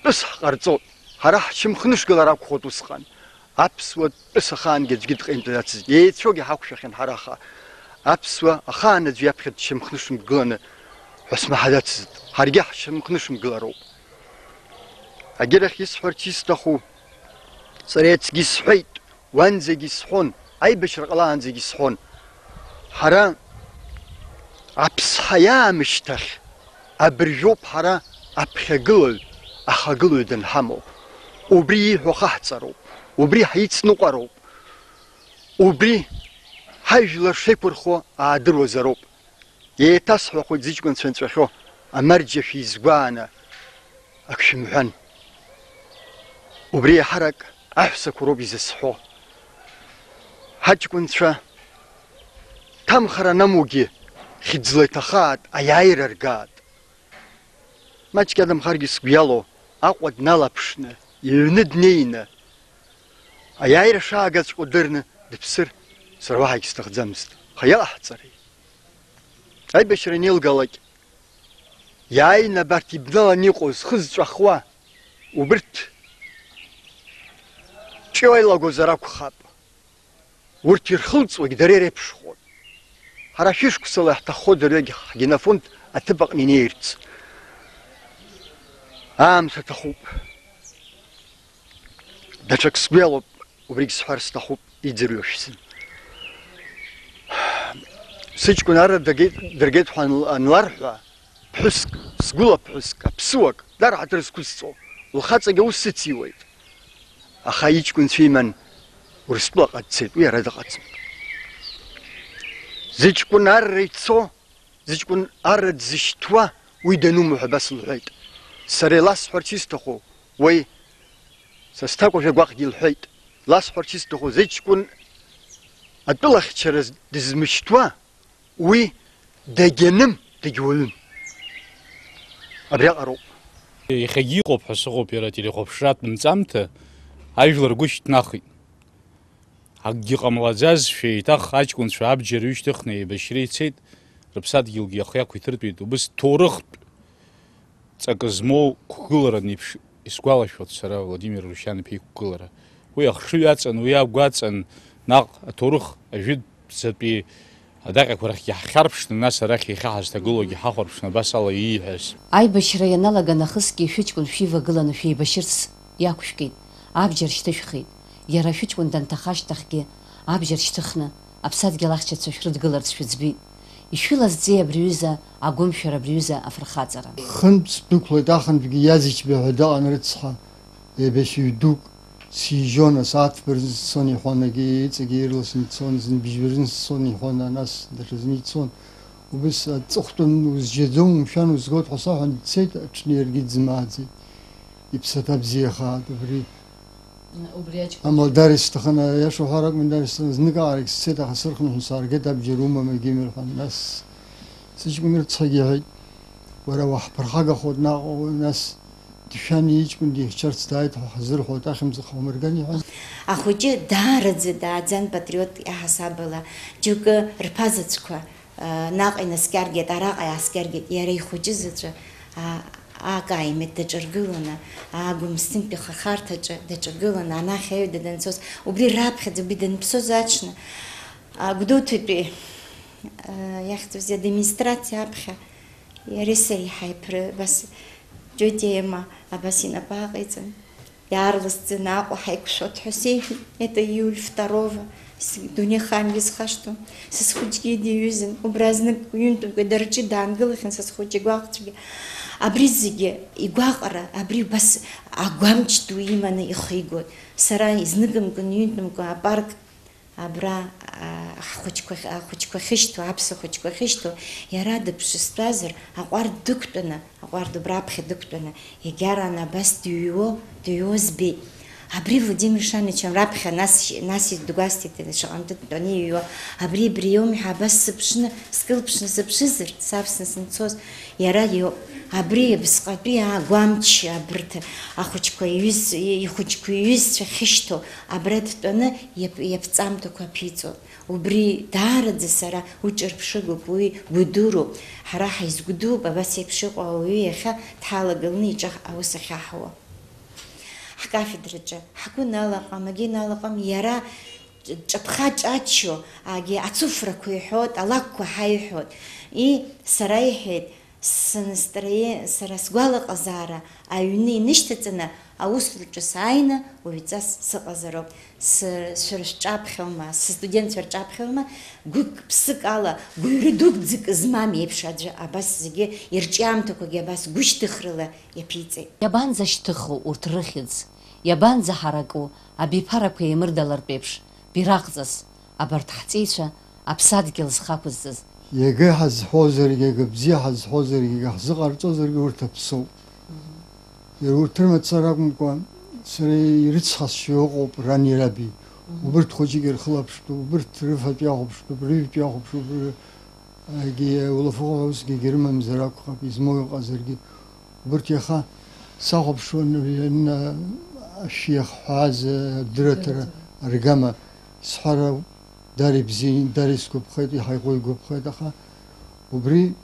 тәыс ҳҟарҵоит, ҳара ҳшьамхнышгылар акәхоит усҟан. Аԥсуа тәыс ахаангьы аӡәгьы дҟаимҵаӡацызт, еицәоугьы ҳақәшәахьан ҳара аха. Аԥсуа ахаан аӡәы иаԥхьа дшьамхнышәмгыланы ҳәа смаҳаӡацызт, ҳаргьы ҳшьамхнышәмгылароуп. Агьырахь исҳәарц исҭаху, ҵреицгьы сҳәеит, уанӡагьы сҳәон, аибашьра ҟалаанӡагьы сҳәон. Ҳара аԥсҳа иаамышьҭахь абыржәоуп ҳара аԥхьагылаҩ, ахагылаҩ данҳамоу. Убри ииҳәо хаҳҵароуп, убри ҳицныҟәароуп, убри ҳажәлар шеиқәырхо аадыруазароуп. Еиҭасҳәахуеит зыҷкәынцәа нҵәахьоу амарџьа шәизгәааны ак шәымҳәан. Убри еиҳарак аҳәсақәа роуп изызҳәо. Ҳаҷкәынцәа ҭамхара анамугьы хьыӡла иҭахаат, аиааира ргаат. Маҷк иадамхаргьы сгәы иалоу, Аҟәа дналаԥшны, иҩны днеины, аиааира шаагаҵәҟьо дырны дыԥсыр, сара уаҳагь сҭахӡамызт. Аха иалаҳҵари? Аибашьра анеилгалак, иааины абарҭ ибналаны иҟоу зхы зҵәахуа, убырҭ ҿио илагозар акәхап. Урҭ ирхылҵуагь дара иреиԥшхон. Ҳара шәышықәсала иаҳҭаххо дырҩегьых ҳгенофонд аҭыԥ аҟны инеирц. Аамҭа аҭахуп. Даҽак сгәы иалоуп, убригь сҳәар сҭахуп, иӡырҩышәзын. Сыҷкәын арра дагеит, дыргеит ҳәа анл-, анларҳәа, ԥҳәыск, сгәыла ԥҳәыск, аԥсыуак, дар ҳаҭыр зқәызҵо, лхаҵагьы аус сыциуеит. Аха иҷкәынцәа иман Урыстәылаҟа дцеит, уи ара дыҟаӡам. Зыҷкәын арра ицо, зыҷкәын арра дзышьҭуа, уи данума ҳәа абас лҳәеит. Сара иласҳәарц исҭаху, уи са сҭакәажә агәаҟгьы илҳәеит. Ласҳәарц исҭаху, зыҷкәын атәылахьчара дызмышьҭуа, уи дагьаным, дагьуаҩым. Абриаҟароуп. Иахьагьы иҟоуп ҳәа сыҟоуп иара ателехәаԥшратә нҵамҭа, ажәлар ргәы шьҭнахит. Акгьы ҟамлаӡазшәа, еиҭах аҷкәынцәа абџьар ҩышьҭыхны еибашьра ицеит, рыԥсадгьылгьы ахы иақәиҭыртәеит, убыс ҭоурыхтә ҵакы змоу қәгыларан еиԥш исгәалашәоит сара Владимир Рушьан-иԥа иқәгылара. Уи ахшыҩ аҵан, уи агәы аҵан, наҟ аҭоурых ажәытәӡатәи адаҟьақәа рахьгьы ҳхьарԥшны, нас арахь иахьа ҳазҭагылоугьы ҳахәарԥшны абас ала ииҳәаз. Аибашьра ианалага нахысгьы шәыҷкәын шәивагыланы шәеибашьырц иақәшәкит, абџьар шьҭышәхит. Иара шәыҷкәын данҭаха ашьҭахьгьы абџьар шьҭыхны аԥсадгьыл ахьчацәа шәрыдгыларц шәыӡбеит. Ишәылазҵеи абри аҩыза агәымшәара, абри аҩыза афырхаҵара? Хынтә сдәықәлеит, ахынтәгьы иазичба ҳәа даҟан рыцҳа, еибашьҩы дук сижьон, асааҭ фба рзын сцон иҳәон, егьи иҵегьы ирласны дцон, зны бжьба рзын сцон иҳәон, нас даҽазны ицон. Убыс аҵыхәтәан узжьаӡом, умшәан, узгоит ҳәа саҳәан дцеит, аҽны иаргьы дзымааӡеит. Иԥсаҭа бзиахааит убри. Убри аҷкәын. Амала дара исҭахын, аиаша уҳәар акәын, дара исҭахын, зныкааrak сцеит, аха сырхынҳәны сааргеит, абџьар умам, егьимырҳәан. Нас сыҷкәын рыцҳагьы иҳәеит, уара уаҳԥырхагахоит наҟ, нас дшәан иҷкәын дихьчарц дааит ҳәа ҳазырҳәоит, ахьымӡӷ ҳаумырган, иҳәан. Ахәыҷы даараӡа дааӡан, патриот иаҳасабала, џьоукы рԥа заҵәқәа, а, наҟ инаскьаргеит, араҟа иааскьаргеит, иара ихәыҷы заҵәы, а, акаимеҭ даҿаргыланы, агәымсҭынтәи хахарҭаҿы даҿагыланы, анахь аҩада данцоз, убри раԥхьаӡа, убри данԥсоз аҽны, а, Гәдоуҭатәи, а, иахьӡузеи, администрациа аԥхьа иареи сареи ҳаиԥры, абас, џьоитиа ема абас инапы ааҟаиҵан, иаарласӡаны Аҟәа ҳаиқәшәот ҳәа сеиҳәеит, это июль второго, с-, дунеихаангьы схашҭуам, са схәыҷгьы диҩызан, убра знык ҩынтәымкәа дара рҿы даангылахьан са схәыҷы игәаҟцәгьа. Абри зегьы игәаҟра, абри убас агәамч ду иманы ихигоит. Сара изныкымкәан, ҩынтәымкәа апарк Абра, а, ҳхәыҷқәа, ахәыҷқәа ахьышьҭоу, аԥсуа хәыҷқәа ахьышьҭоу, иара дыԥшыстәазар, аҟәардә дықәтәаны, аҟәардә убра аԥхьа дықәтәаны, иагьараны абас дыҩуо, дыҩуа збеит. Абри Владимир Шанычем раԥхьа нас, нас идгәасҭеит, шаҟантәы дтәаны иҩуа. Абри, абри иоуми ҳәа абас сыԥшны, скылԥшны сыԥшызар, савсны санцоз, иара иоуп. Абри абасҟатәи агәамч, абарҭ ахәыҷқәа иҩыз-, ихәыҷқәа иҩызцәа ахьышьҭоу, абра дтәаны иаԥ-, иаԥҵамҭақәа аԥиҵон. Убри даараӡа сара уи ҿырԥшыгоуп, уи гәыдуроуп. Ҳара ҳаизгәдууп абас еиԥш иҟоу ауаҩы иахьа дҳалагыланы иҿы аус ахьаҳуа. Ҳкафедраҿы ҳгәы налаҟам, агьы налаҟам, иара ҿаԥха ҿаччо, агьи ацуфрақәа иҳәот, алакәқәа ҳаиҳәот. И, сара иҳәеит, Сынастроение, сара сгәалаҟазаара аҩны инышьҭаҵаны аусураҿы сааины уаҩҵас сыҟазароуп. Сы-, шәара шәҿаԥхьоума, сыстудентцәа рҿаԥхьоума, гәык-ԥсык ала, гәыҩра дуӡӡак змам еиԥш аӡәы абас зегьы ирҿиамҭақәагьы абас гәышьҭыхрала иаԥиҵеит. Иабанӡашьҭыху урҭ рыхьӡ? Иабанӡаҳараку абиԥарақәа еимырдалартә еиԥш, бираҟҵас? Абарҭ ҳҵеицәа аԥсадгьыл зхы ақәызҵаз. Иага иҳазҳәозаргьы, ага бзиа ҳазҳәозаргьы, ага ҳзыҟарҵозаргьы урҭ аԥсоуп. Мгм. Иара урҭ рымацара акәымкәа, сара ирыцҳасшьо ыҟоуп рани раби. Мгм. Убырҭ хәыҷык ирхылаԥштәуп, убырҭ рыфатә иахәаԥштәуп, рыжәтә иахәаԥштәуп, ры-, егьи улафахәы усгьы егьырымамзар акәхап, измоу ыҟазаргьы. Убырҭ иаха сахәаԥшуан, ашәы иахҳәааз адырраҭара аргама, исҳәар ауп, дара ибзиан, дара исгәаԥхеит, иаҳа иҟоу игәаԥхеит, аха убри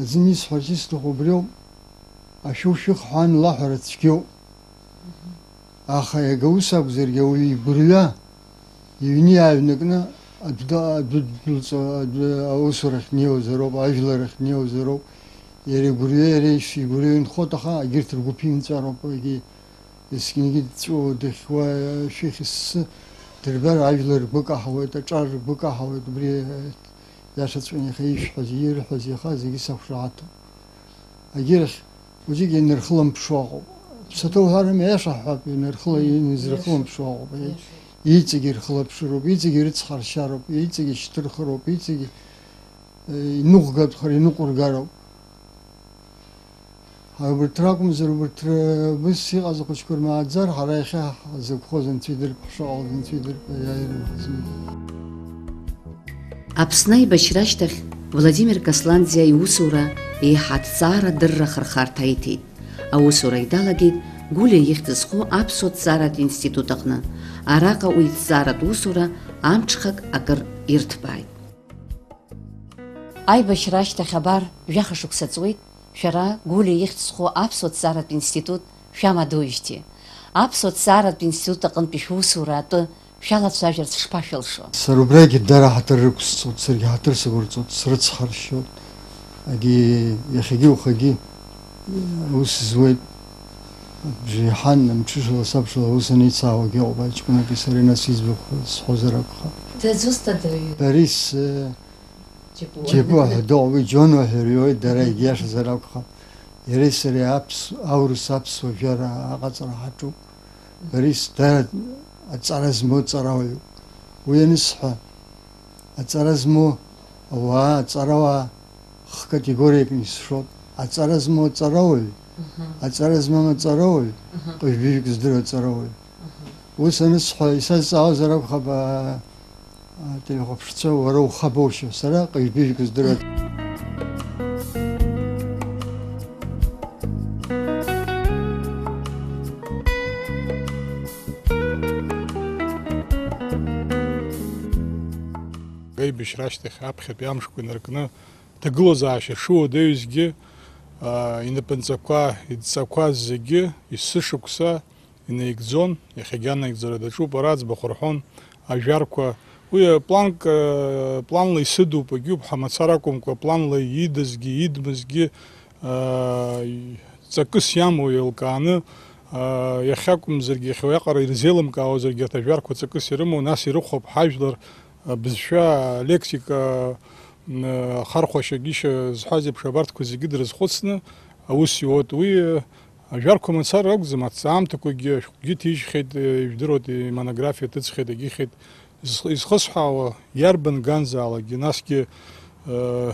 аӡәы исҳәарц исҭаху убриоуп, ашәы ушәыхҳәаан лаҳәара цәгьоуп. Аха иага ус акәзаргьы, ауаҩы игәырҩа иҩны иааҩнакны адәы, адәы ддәылҵо, адәы аусурахь днеиуазароуп, ажәларахь днеиуазароуп. Иара игәырҩа, иара ишигәырҩо инхоит, аха егьырҭ ргәы ԥимҵәароуп, егьи есқьынгьы дҵәыуо, дыхьуа, шәихь ессы дырбар, ажәлар ргәы каҳауеит, аҿар ргәы каҳауеит, убри иашаҵәҟьаны иаха ишәҳәаз, ирҳәаз иаха зегьы сақәшаҳаҭуп. Агьырахь, Уажәыгь ианырхылымԥшуа ыҟоуп. Ԥсаҭа уҳәарым, аиаша ҳҳәап, ианырхыла-, ианизырхылымԥшуа ыҟоуп. Иаша. Иҵегь ирхылаԥшыроуп, иҵегь ирыцҳаршьароуп, иҵегь ишьҭырхыроуп, иҵегь, э, иныҟәгатәхар, иныҟәыргароуп. Ҳара убырҭ ракәымзар, убырҭ ры-, убыс иҟаз ахәыҷқәа рмааӡар, ҳара иахьа ҳзықәхоз анцәа идырп, ҳшаҟалаз анцәа идырп, аиааира ҳзымдырп. Аԥсны аибашьра ашьҭахь Владимир Касланӡиа иусура еиҳа аҭҵаара адырра ахырхарҭа иҭеит. Аусура идалагеит Гәлиа ихьӡ зху аԥсуа ҭҵааратә институт аҟны. Араҟа уи иҭҵааратә усура амҽхак акыр ирҭбааит. Аибашьра ашьҭахь абар жәаха шықәса ҵуеит, шәара Гәлиа ихьӡ зху аԥсуа ҭҵааратә институт шәамадоуижьҭеи. Аԥсуа ҭҵааратә институт аҟынтәи шәусура атәы шәалацәажәарц шԥашәылшо? Сара убрагьы дара ҳаҭыр рықәсҵоит, саргьы ҳаҭыр сықәырҵоит, срыцҳаршьоит. Агьи иахьагьы ухагьы аус зуеит. Бжеиҳан, мҽышала, сабшала аус анеицаауагьы ыҟоуп, аҷкәынаки сареи нас иӡбахә сҳәозар акәхап. Дызусҭада уаҩы? Борис, э, Џьабуа. Џьабуа ҳәа дыҟоуп, уи Џьонуа ҳәа ириуеит, дара егьиашазар акәхап. Иареи сареи аԥс-, аурыс аԥсуа жәара аҟаҵара ҳаҿуп. Борис дара аҵара змоу аҵарауаҩуп. Уи анысҳәа, аҵара змоу ауаа, аҵарауаа х-категориакны исшоит. Аҵара змоу аҵарауаҩ, Мгм. аҵара змам аҵарауаҩ, Мгм. ҟыжәбыжәк здыруа аҵарауаҩ. Мгм. Ус анысҳәа, исазҵаауазар акәхап, а, ателехәаԥшцәа, уара ухабоушьа, сара ҟыжәбыжәк здыруа. Аибашьра ашьҭахь аԥхьатәи амшқәа инаркны, ҭагылазаашьа шыуадаҩызгьы, Инапынҵақәа, идҵақәа зегьы есышықәса инаигӡон, иахьагьы анаигӡара даҿуп, ара аӡбахә рҳәон, ажәарқәа. Уи планк, планла исыдуп, егьиуп ҳәа мацара акәымкәа, планла идызгьы, идмызгьы, ҵакыс иамоу еилкааны, иахьакәымзаргьы, иахьа уиаҟара ирзеилымкаауазаргьы, арҭ ажәарқәа ҵакыс ирымоу, нас ирыхәап ҳажәлар, абызшәа, алексика, м, ахархәашьагьы зҳәаз еиԥш, абарҭқәа зегьы дрызхәыцны аус иуеит. Уи, э, ажәарқәа мацара акәӡам, аҭҵаамҭақәагьы ашәҟәгьы ҭижьхьеит, э, ижәдыруеит, имонографиа ҭыҵхьеит, агьихьеит. Изх-, изхысҳәаауа, иарбан ганзаалакгьы, насгьы, э,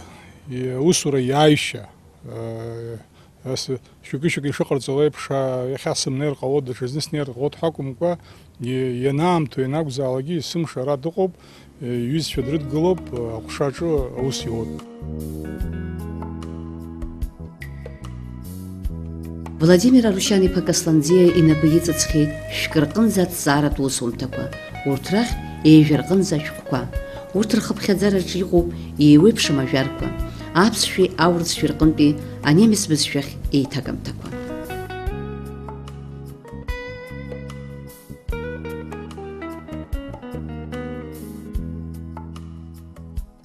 иусура иааишьа, э, Ас шәыкы-шәыкы ишыҟарҵо еиԥш, а, иахьа сымнеир ҟалоит, даҽазны снеир ҟалоит ҳәа акәымкәа, и-, ианаамҭоу ианакәзаалакгьы есымша ара дыҟоуп, э, иҩызцәа дрыдгылоуп, э, аҟәшаҿы аус иуоуп. Владимир Арушьан-иԥа Касланӡиа инапы иҵыҵхьеит шәкы рҟынӡа аҭҵааратә усумҭақәа, урҭ рахь ҩажәа рҟынӡа ашәҟәқәа. Урҭ рхыԥхьаӡараҿы иҟоуп еиуеиԥшым ажәарқәа, аԥсшәеи аурысшәеи рҟынтәи анемец бызшәахь еиҭагамҭақәа.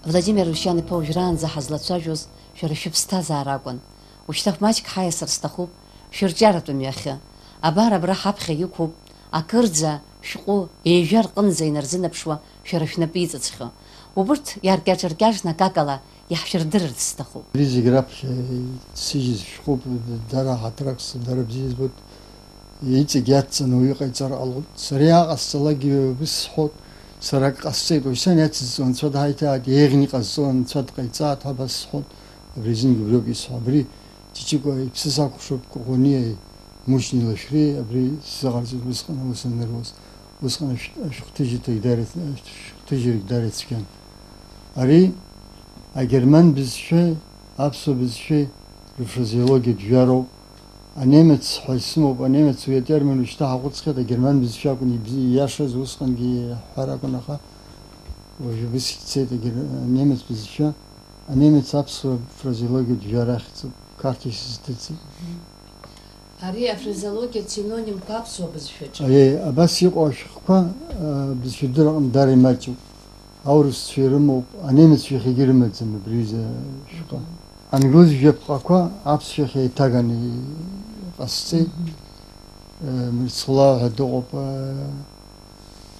Владимир Арушьан-иԥа, уажәраанӡа ҳазлацәажәоз шәара шәыԥсҭазаара акәын. Ушьҭа маҷк ҳаиасыр сҭахуп шәырҿиаратә мҩахьы. Абар абра ҳаԥхьа иқәуп акырӡа шәҟәы ҩажәа рҟынӡа инарзынаԥшуа шәара шәнапы иҵыҵхьоу. Убырҭ иаркьаҿ-ркьаҿны акакала иаҳшәырдырырц сҭахуп. Ари зегь раԥхьа исыжьыз шәҟәуп, дара ҳаҭрак, дара бзиа избоит. Иҵегь иацҵаны уаҩы ҟаиҵар ҟалоит. Сара иааҟасҵалакгьы убыс сҳәоит, сара ак ҟасҵеит, уаҩ сан иацызҵо анцәа дҳаиҭааит, еиӷьны иҟазҵо анцәа дҟаиҵааит ҳәа абас сҳәоит, абри азынгьы убриоуп исҳәо. Абри Ҷыҷыкәа иԥсы сакәыхшоуп, Коӷониеи Мушьни Лашәреи абри сзыҟарҵеит усҟан аус аныруаз. Усҟан ашә-, ашәҟәҭыжьырҭагь дара, ашәҟәҭыжьырагь дара ицәгьан. Ари агерман бызшәеи аԥсуа бызшәеи рфразеологиатә жәароуп. Анемец ҳәа исымоуп, анемец уи атермин уажәшьҭа ҳаҟәыҵхьеит, агерман бызшәа акәын ибзи-, ииашаз, усҟангьы иаҳҳәар акәын, аха уажә убыс ицеит агер-, анемец бызшәа. Анемец аԥсуа фразеологиатә жәара ахьӡуп, Қарҭ исызҭыҵит. Ари афразеологиатә синонимқәа аԥсуа бызшәаҿы. Аиеи, абас иҟоу ашәҟәқәа, а, бызшәа дырраҟны дара имаҷуп. Аурысцәа ирымоуп, анемеццәа иахьагьы рымаӡам абри аҩыза ашәҟәы. Англыз жәаԥҟақәа аԥсшәахь еиҭаганы иҟасҵеит. Мгм. Э, Мырцхәлаа ҳәа дыҟоуп, э,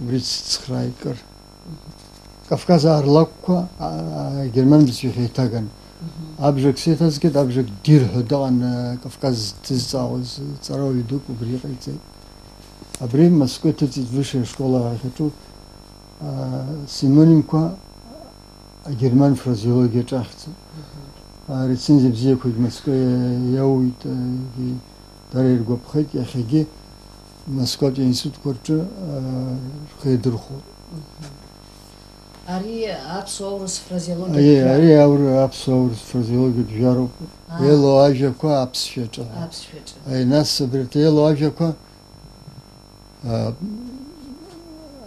убри дсыцхрааит кыр. Мгм. Кавказ аарлакқәа, а, а, герман бызшәахь еиҭаган. Мгм. Абжак сеиҭазгеит, абжак дир ҳәа дыҟан, э, Кавказ дызҵаауаз ҵарауаҩ дук убри иҟаиҵеит. Абри Москва иҭыҵит высшая школа ахьаҿу, а, синонимқәа агерман фразеологиаҿы ахьӡуп. Мгм. Арецензиа бзиақәагь Москва иа-, иауит, егьи дара иргәаԥхеит, иахьагьы Москватәи аинститутқәа рҿы, а, рхы иадырхәоит. Мгм. Ари аԥсуа-аурыс фразеологиатә Аиеи, жәароуп. Ари аур-, аԥсуа-аурыс фразеологиатә жәароуп. Аа. Еилоу ажәақәа аԥсшәаҿы. Аԥсшәаҿы. Аи, нас абри еилоу ажәақәа А,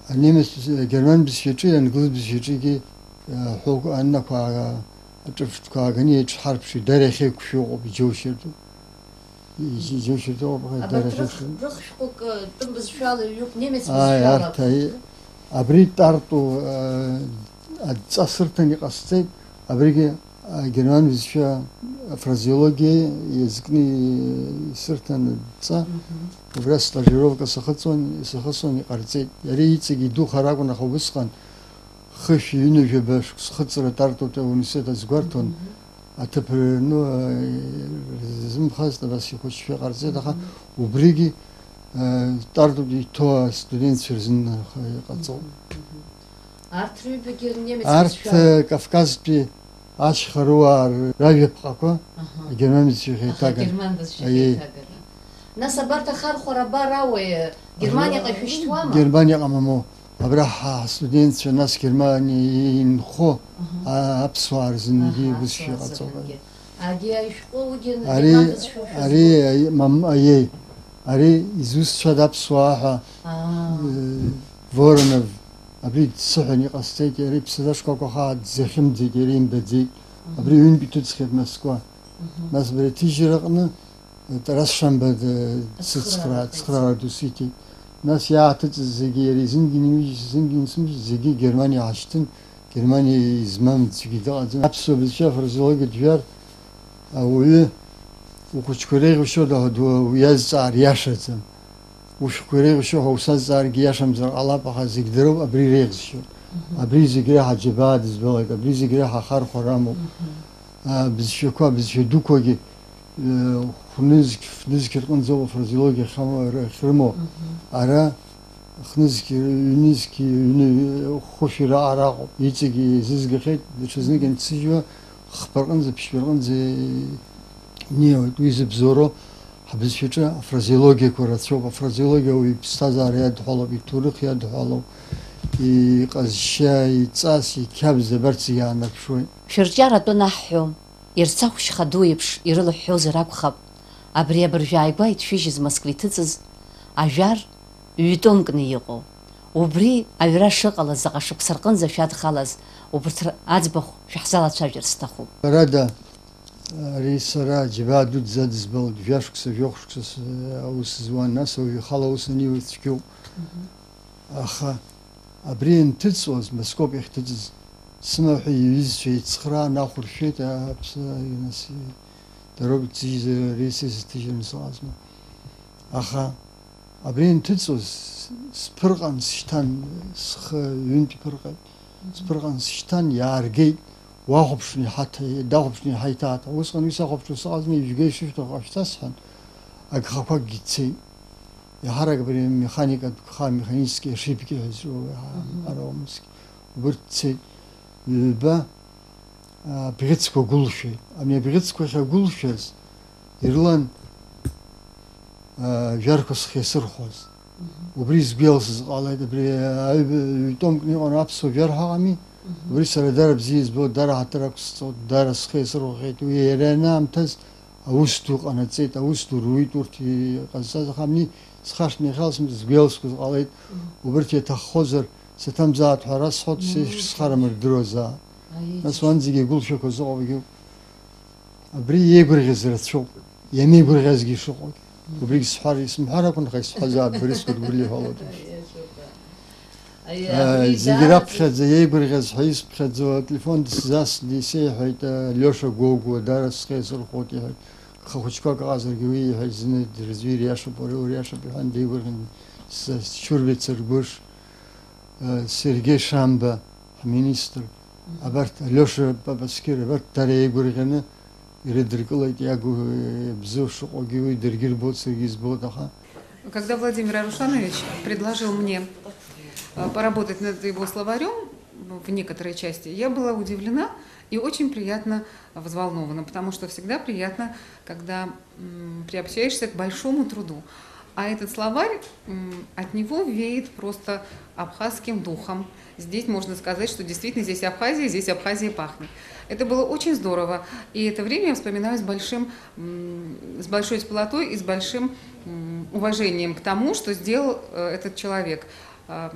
анемец бызшәа, агерман бызшәаҿы, англыз бызшәаҿыгьы, а, ҳәоуқәа, аннақәа, а, аҿырԥштәқәа ааганы еиҿҳарԥшит, дара иахьеиқәшәо ыҟоуп, иџьоушьартә. Иџь-, иџьоушьартә ыҟоуп, аха Абарҭ дара рых-, иахьеиқәшәо. Рыхшәҟәык, э, тәым бызшәала ҩуп, немец Ааи, бызшәала арҭ акәым. Аи-, абри Тарту, а, адҵа сырҭан иҟасҵеит, абригьы Агерман бызшәа афразеологиа иазкны исырҭан адҵа, Мгм. убра стажировка сахыҵуан, сахысуан, иҟарҵеит. Иара иҵегь идухар акәын, аха убысҟан хышә ҩынҩажәаба шықәс схыҵра Тартутәи ауниверситет азгәарҭон, Мгм. аҭыԥ рыҩны, э, рзымхазт, абас ихәыҷшәа ҟарҵеит, аха Мгм. убригьы, э, Тартутәи иҭоу астудентцәа рзын, э, иҟаҵоуп. Мгм. Мгм. Арҭ рыҩбагьы немец Арҭ, бызшәала. Э, Кавказтәи ашьхаруаа р-, ражәаԥҟақәа Аҳа. Агерман бызшәахь Аха еиҭаган. Агерман бызшәахь Аиеи. Еиҭаган. Нас абарҭ ахархәара абар ауеи, Германиаҟа Абра шәышьҭуама? Германиаҟа мамоу. Абра ҳа-, ҳастудентцәа, нас Германиа инхо Аҳа. а-, аԥсуаа рзынгьы Аҳа, ус аԥсуаа шәыҟаҵоуп. рзынгьы. Агьи ашәҟәы уигьы Ари, Герман бызшәа ари, шәазыҳәан. аи-, мам-, аиеи. Ари изусҭцәада аԥсуаа ҳәа, Аа. э, Воронов, абри дсыҳәан иҟасҵеит, иара иԥсаӡа шкәакәа хаа дзахьымӡеит, иара имбаӡеит. Мгм. Абри ҩынтә иҭыҵхьеит Москва. Нас абри аҭыжьра аҟны Тарас Шамба д-, дсыцхраа-, ацхраара ду сиҭеит. Нас иааҭыҵыз зегьы, иара изынгьы инмыжьыз, изынгьы инсмыжьыз, зегьы Германиа ҳашьҭын, Германиа измам аӡәгьы дыҟаӡам. Аԥсуа бызшәа афразеологиатә жәар, ауаҩы ухәыҷқәа иреиӷьушьода ҳәа ду-, уиазҵаар иашаӡам. Ушәҟәқәа иреиӷьушьо ҳәа усазҵааргьы иашамзар ҟалап, аха зегь дыроуп абри иреиӷьзшьо. Мгм. Абри зегь реиҳа џьабаа дызбалеит, абри зегь реиҳа ахархәара амоуп. Мгм. А, бызшәақәа, абызшәа дуқәагьы, э, хәнызқь, фнызқь рҟынӡоуп афразеологиа ахьама-, ахьрымоу. Мгм. Ара хнызқь, ҩнызқь, ҩны, хәышәи раҟара аҟоуп. Иҵегьы еизызгахьеит, даҽазнык ианҭсыжьуа, хԥа рҟынӡа, ԥшьба рҟынӡа инеиуеит. Уи зыбзоуроу ҳбызшәаҿы афразеологиақәа рацәоуп. Афразеологиа уаҩы иԥсҭазаара иадҳәалоуп, иҭоурых иадҳәалоуп, иҟазшьа, иҵас, иқьабз, абарҭ зегьы аанарԥшуеит. Шәырҿиаратә анаҳҳәо, ирцахәшь хаду еиԥш ирылыҳәҳәозар акәхап, абри абыржәы ааигәа итшәыжьыз Москва иҭыҵыз ажәар ҩ-томкны иҟоу. Убри аҩра шыҟалаз заҟа шықәса рҟынӡа шәадхалаз, убарҭ р-, аӡбахә шәаҳзалацәажәар сҭахуп. Ҳәарада, ари сара џьабаа дуӡӡа дызбалт, жәашықәса, жәохә шықәса с-, аус зуан, нас ауаҩы ихала аус аниуа цәгьоуп. Мгм. Аха абри ианҭыҵуаз, Москоп иахьҭыҵыз, сымаҳәи иҩызцәа еицхраан ахәыршәеит, аԥсы, нас, дароуп иҭыжьыз, ари са исыҭыжьраны сыҟазма. Аха абри ианҭыҵуаз, с-, сԥырҟан сшьҭан, схы ҩынтә иԥырҟеит. Сԥырҟан сшьҭан, иааргеит, уахәаԥшны иҳаҭа-, дахәаԥшны иҳаиҭааит. Усҟан уи сахәаԥшуа сыҟазма, ижәга ишышәҭаху ҟашәҵа сҳәан, агхақәакгьы цеит. Иаҳарак абри амеханикатә гха, механические ошибки ҳәа изҿу, Мгм. Ара умысгьы. Убырҭ цеит. Ҩба, а, бӷьыцқәа гәылшәеит. Абни абӷьыцқәа ахьагәылшәаз ирылан, а, жәарқәа схы иасырхәоз. Мгм. Убри сгәы иалсыз ҟалеит, абри аҩ-, ҩ-томкны иҟан аԥсуа жәар ҳәа ыҟами. Мгм. Убри сара дара бзиа избоит, дара ҳаҭыр ақәсҵоит, дара схы иасырхәахьеит. Уи иара ианаамҭаз аус ду ҟанаҵеит, аус ду руит урҭ иҟазҵаз, аха абни схашҭны иахьалсымҵаз сгәы иалсқәаз ҟалеит. Мгм. Убырҭ иаҭаххозар, саҭамзааит ҳәа расҳәоит, Мгм. Сеиԥш схарам рдыруазаап. Аиеи. Нас уанӡагьы игәылшәақәа зыҟоугьы. Абри иеигәырӷьаз рацәоуп, иамеигәырӷьазгьы ишыҟоугь. Убригь сҳәар, исымҳәар акәын, аха исҳәазаап, Борис Гәыргәлиа иҳәалоит. Аиеи, аиеи, Э, абри зегь даара раԥхьаӡа иеигәырӷьаз ҳәа исԥхьаӡо, ателефон дысзасны исеиҳәеит, э, Лиоша Гогәуа, дара схы иасырхәоит, иҳәеит. Гха хәыҷқәак ыҟазаргьы уи иҳәеит, зны дырзу ириашоуп, уара уриашоуп, иҳәан, деигәырӷьан, с-, Шьурбеи Цыргәыш, э, Сергеи Шамба, ҳминистр, Мгм. Абарҭ, Алиоша Папаскир, абарҭ дара еигәырӷьаны ирыдыркылеит, иагу-, бзиа шыҟоугьы уи даргьы рбоит, саргьы избоит, аха. Когда Владимир Арушанович предложил мне, э, поработать над его словарем в некоторой части, я была удивлена и очень приятно взволнована, потому что всегда приятно, когда, м, приобщаешься к большому труду. А этот словарь, м, от него веет просто абхазским духом. Здесь можно сказать, что действительно здесь Абхазия, здесь Абхазия пахнет. Это было очень здорово. И это время я вспоминаю с большим, м, с большой теплотой и с большим, м, уважением к тому, что сделал, э, этот человек. А,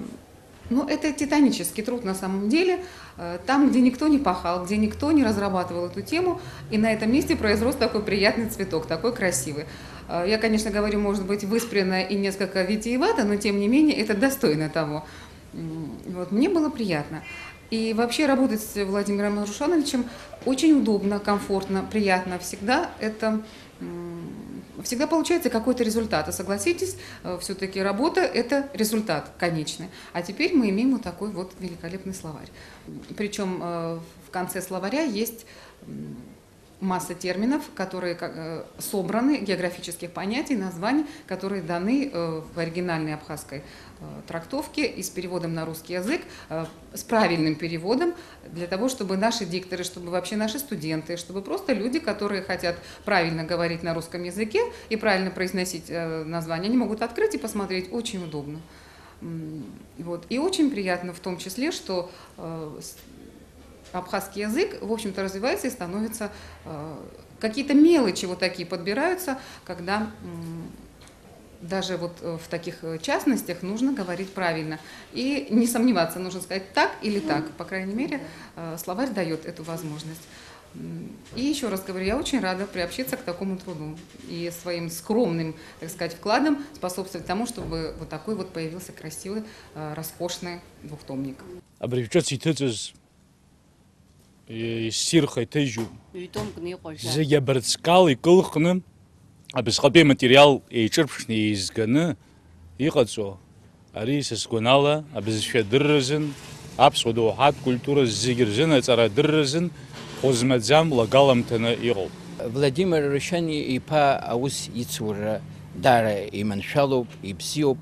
ну, это титанический труд на самом деле. Э, там, где никто не пахал, где никто не разрабатывал эту тему, и на этом месте произрос такой приятный цветок, такой красивый. Э, я, конечно, говорю, может быть, выспренно и несколько витиевато, но тем не менее это достойно того. М, вот, мне было приятно. И вообще работать с Владимиром Арушановичем очень удобно, комфортно, приятно. Всегда это, м, всегда получается какой-то результат. А согласитесь, э, всё-таки работа — это результат конечный. А теперь мы имеем вот такой вот великолепный словарь. Причём, э, в конце словаря есть, м, масса терминов, которые как, э, собраны, географических понятий, названий, которые даны, э, в оригинальной абхазской, э, трактовке и с переводом на русский язык, э, с правильным переводом, для того, чтобы наши дикторы, чтобы вообще наши студенты, чтобы просто люди, которые хотят правильно говорить на русском языке и правильно произносить, э, названия, они могут открыть и посмотреть. Очень удобно. М, вот. И очень приятно в том числе, что, э, с-, абхазский язык, в общем-то, развивается и становится, э, какие-то мелочи вот такие подбираются, когда, м, даже вот, э, в таких, э, частностях нужно говорить правильно. И не сомневаться, нужно сказать так или так. По крайней мере, э, словарь даёт эту возможность. И ещё раз говорю, я очень рада приобщиться к такому труду и своим скромным, так сказать, вкладом способствовать тому, чтобы вот такой вот появился красивый, э, роскошный двухтомник. Абри шәҿыц иҭыҵыз, э, ссирха иҭыжьуп. Ҩ-томкны иҟоу ажәа. Зегь абырҵкала икылхны, абасҟатәи аматериал еиҿырԥшны еизганы иҟаҵо, ари, са сгәанала, абызшәа адырразын, аԥсуа доуҳатә культура зегьы рзын аҵара адырразын хәы змаӡам лагаламҭаны иҟоуп. Владимир Арушьани-иԥа аус ицура даара иманшәалоуп, ибзиоуп.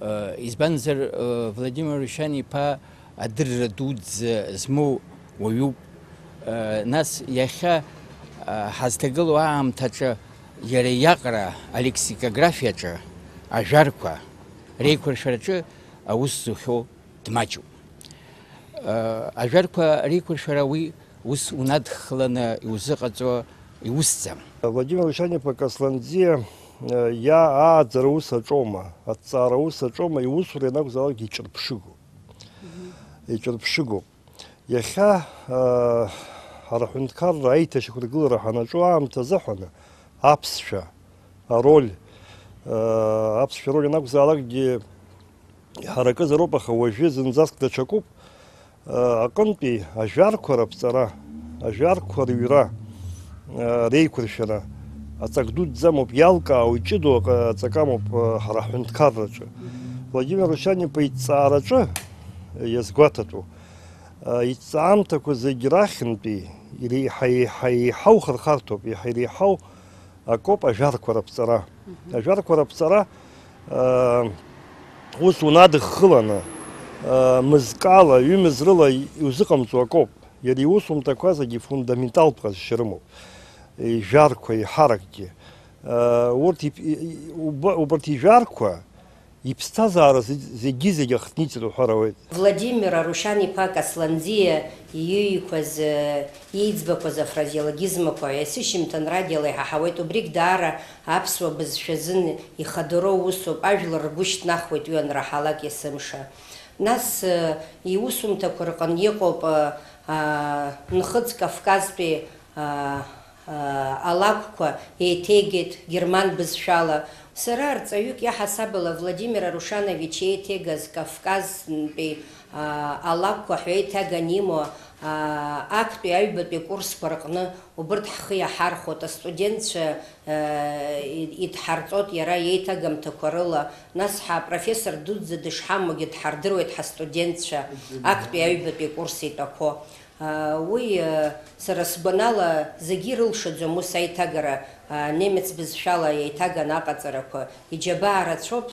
Э, избанзар, э, Владимир Арушьани-иԥа адырра дуӡӡа змоу уаҩуп. Э, нас иахьа, э, ҳазҭагылоу аамҭаҿы иара иаҟара алексикографиаҿы ажәарқәа реиқәыршәараҿы аус зухьоу дмаҷуп. Э, ажәарқәа реиқәыршәара уи ус унадххыланы иузыҟаҵо иусӡам. Владимир Арушьани-иԥа Касланӡиа, э, иа-, ааӡара ус аҿоума, аҭҵаара ус аҿоума, иусура ианакәзаалакгьы иҿырԥшыгоуп. Мгм. Иҿырԥшыгоуп. Иахьа, аа, ҳара аҳәынҭқарра аиҭашьақәыргылара ҳанаҿу аамҭазы ҳәаны аԥсшәа ароль, аа, аԥсшәа ароль анакәзаалакгьы иҳаракызароуп, аха уажәы зынӡаск даҽакуп. Аа, аҟынтәи ажәарқәа раԥҵара, ажәарқәа рыҩра, аа, реиқәыршәара аҵак дуӡӡамоуп, иалкаау, иҷыдоу аҟ-, аҵак амоуп, аа, ҳара ҳҳәынҭқарраҿы. Владимир Арушьани-иԥа иҭҵаараҿы иазгәаҭатәу, Иҵаамҭақәа зегь рахьынтәи иреиҳа-еиҳа еиҳау хырхарҭоуп, иаҳа иреиҳау акоуп ажәарқәа раԥҵара. Мгм. Ажәарқәа раԥҵара, ус унадыххыланы, мызкала, ҩымз рыла иузыҟамҵо акоуп. Иара иусумҭақәа зегьы фундаменталтә ҟазшьа рымоуп. Ижәарқәа, иҳаракгьы. Урҭ иб-, и-, и-, уб-, убарҭ ижәарқәа Иԥсҭазаара зегь-, зегьы-зегь ахҭниҵеит уҳәар ауеит. Владимир Арушьан-иԥа Касланӡиа иҩеиқәаз, э, иеиӡбақәаз афразеологизмқәа есышьыжьымҭан радиола иҳаҳауеит, убригь даара аԥсуа бызшәазын ихадароу усуп, ажәлар ргәы шьҭнахуеит уи анраҳалак есымша. Нас, э, иусумҭақәа рҟны иҟоуп, э, а, Нхыҵ Кавказтәи, а, алакәқәа еиҭеигеит герман бызшәала. Сара арҵаҩык иаҳасабала Владимир Арушанович еиҭеигаз Кавказтәи, а, алакәқәа ҳәа еиҭаганы имоу, а, актәи аҩбатәи акурсқәа рҟны убырҭ ҳхы иаҳархәоит, астудентцәа, а, и-, идҳарҵоит иара иеиҭагамҭақәа рыла, нас ҳа профессор дуӡӡа дышҳамоугьы дҳардыруеит ҳастудентцәа актәи аҩбатәи акурс итәақәо. Уи, сара сгәанала, зегьы ирылшаӡом ус аиҭагара, немец бызшәала еиҭаганы аҟаҵарақәа, иџьабаа рацәоуп.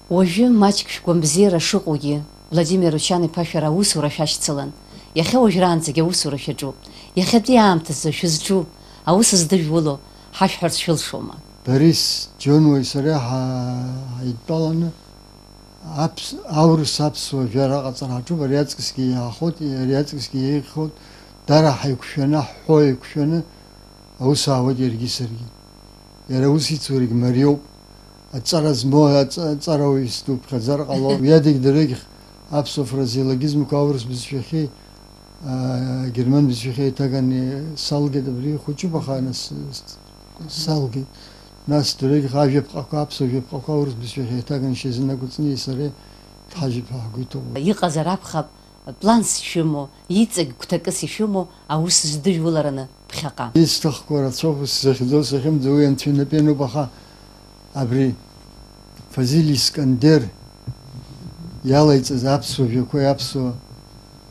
Уажәы маҷк шәгәабзиара шыҟоугьы, Владимир Рушьан-иԥа шәара аусура шәашьцылан. Иахьа уажәраанӡагьы аусура шәаҿуп. Иахьатәи аамҭазы шәызҿу, аус здыжәуло, ҳашәҳәарц шәылшома? Борис Џьонуеи сареи ҳа-, ҳаидтәаланы аԥс-, аурыс аԥсуа жәара аҟаҵара ҳаҿуп, ари аҵкысгьы иаахәоит, ари аҵкысгьы еиӷьхоит, дара ҳаиқәшәаны, ҳҳәо еиқәшәаны аус аауеит иаргьы саргьы. Иара аус ицурагь мариоуп. Аҵара змоу аҵ-, аҵарауаҩыс дуԥхьаӡар ҟалоуп. Уи адагь дырҩегьых аԥсуа фразеологизмқәа аурыс бызшәахьы, аа, герман бызшәахьы еиҭаганы салгеит, абри хәыҷуп, аха нас с-, салгеит. Нас дырҩегьых ажәаԥҟақәа, аԥсуа жәаԥҟақәа аурыс бызшәахьы еиҭаганы Шьазина Кәыҵниеи сареи дҳажәып ҳәа ҳгәы иҭоуп. Иҟазар акәхап, планс ишәымоу, иҵегь гәҭакыс ишәымоу аус здыжәулараны ԥхьаҟа. Исҭахқәа рацәоуп, сзахьӡо, сахьымӡо уи анцәа инапы иануп, аха абри Фазиль Искандер иалаиҵаз аԥсуа жәақәеи аԥсуа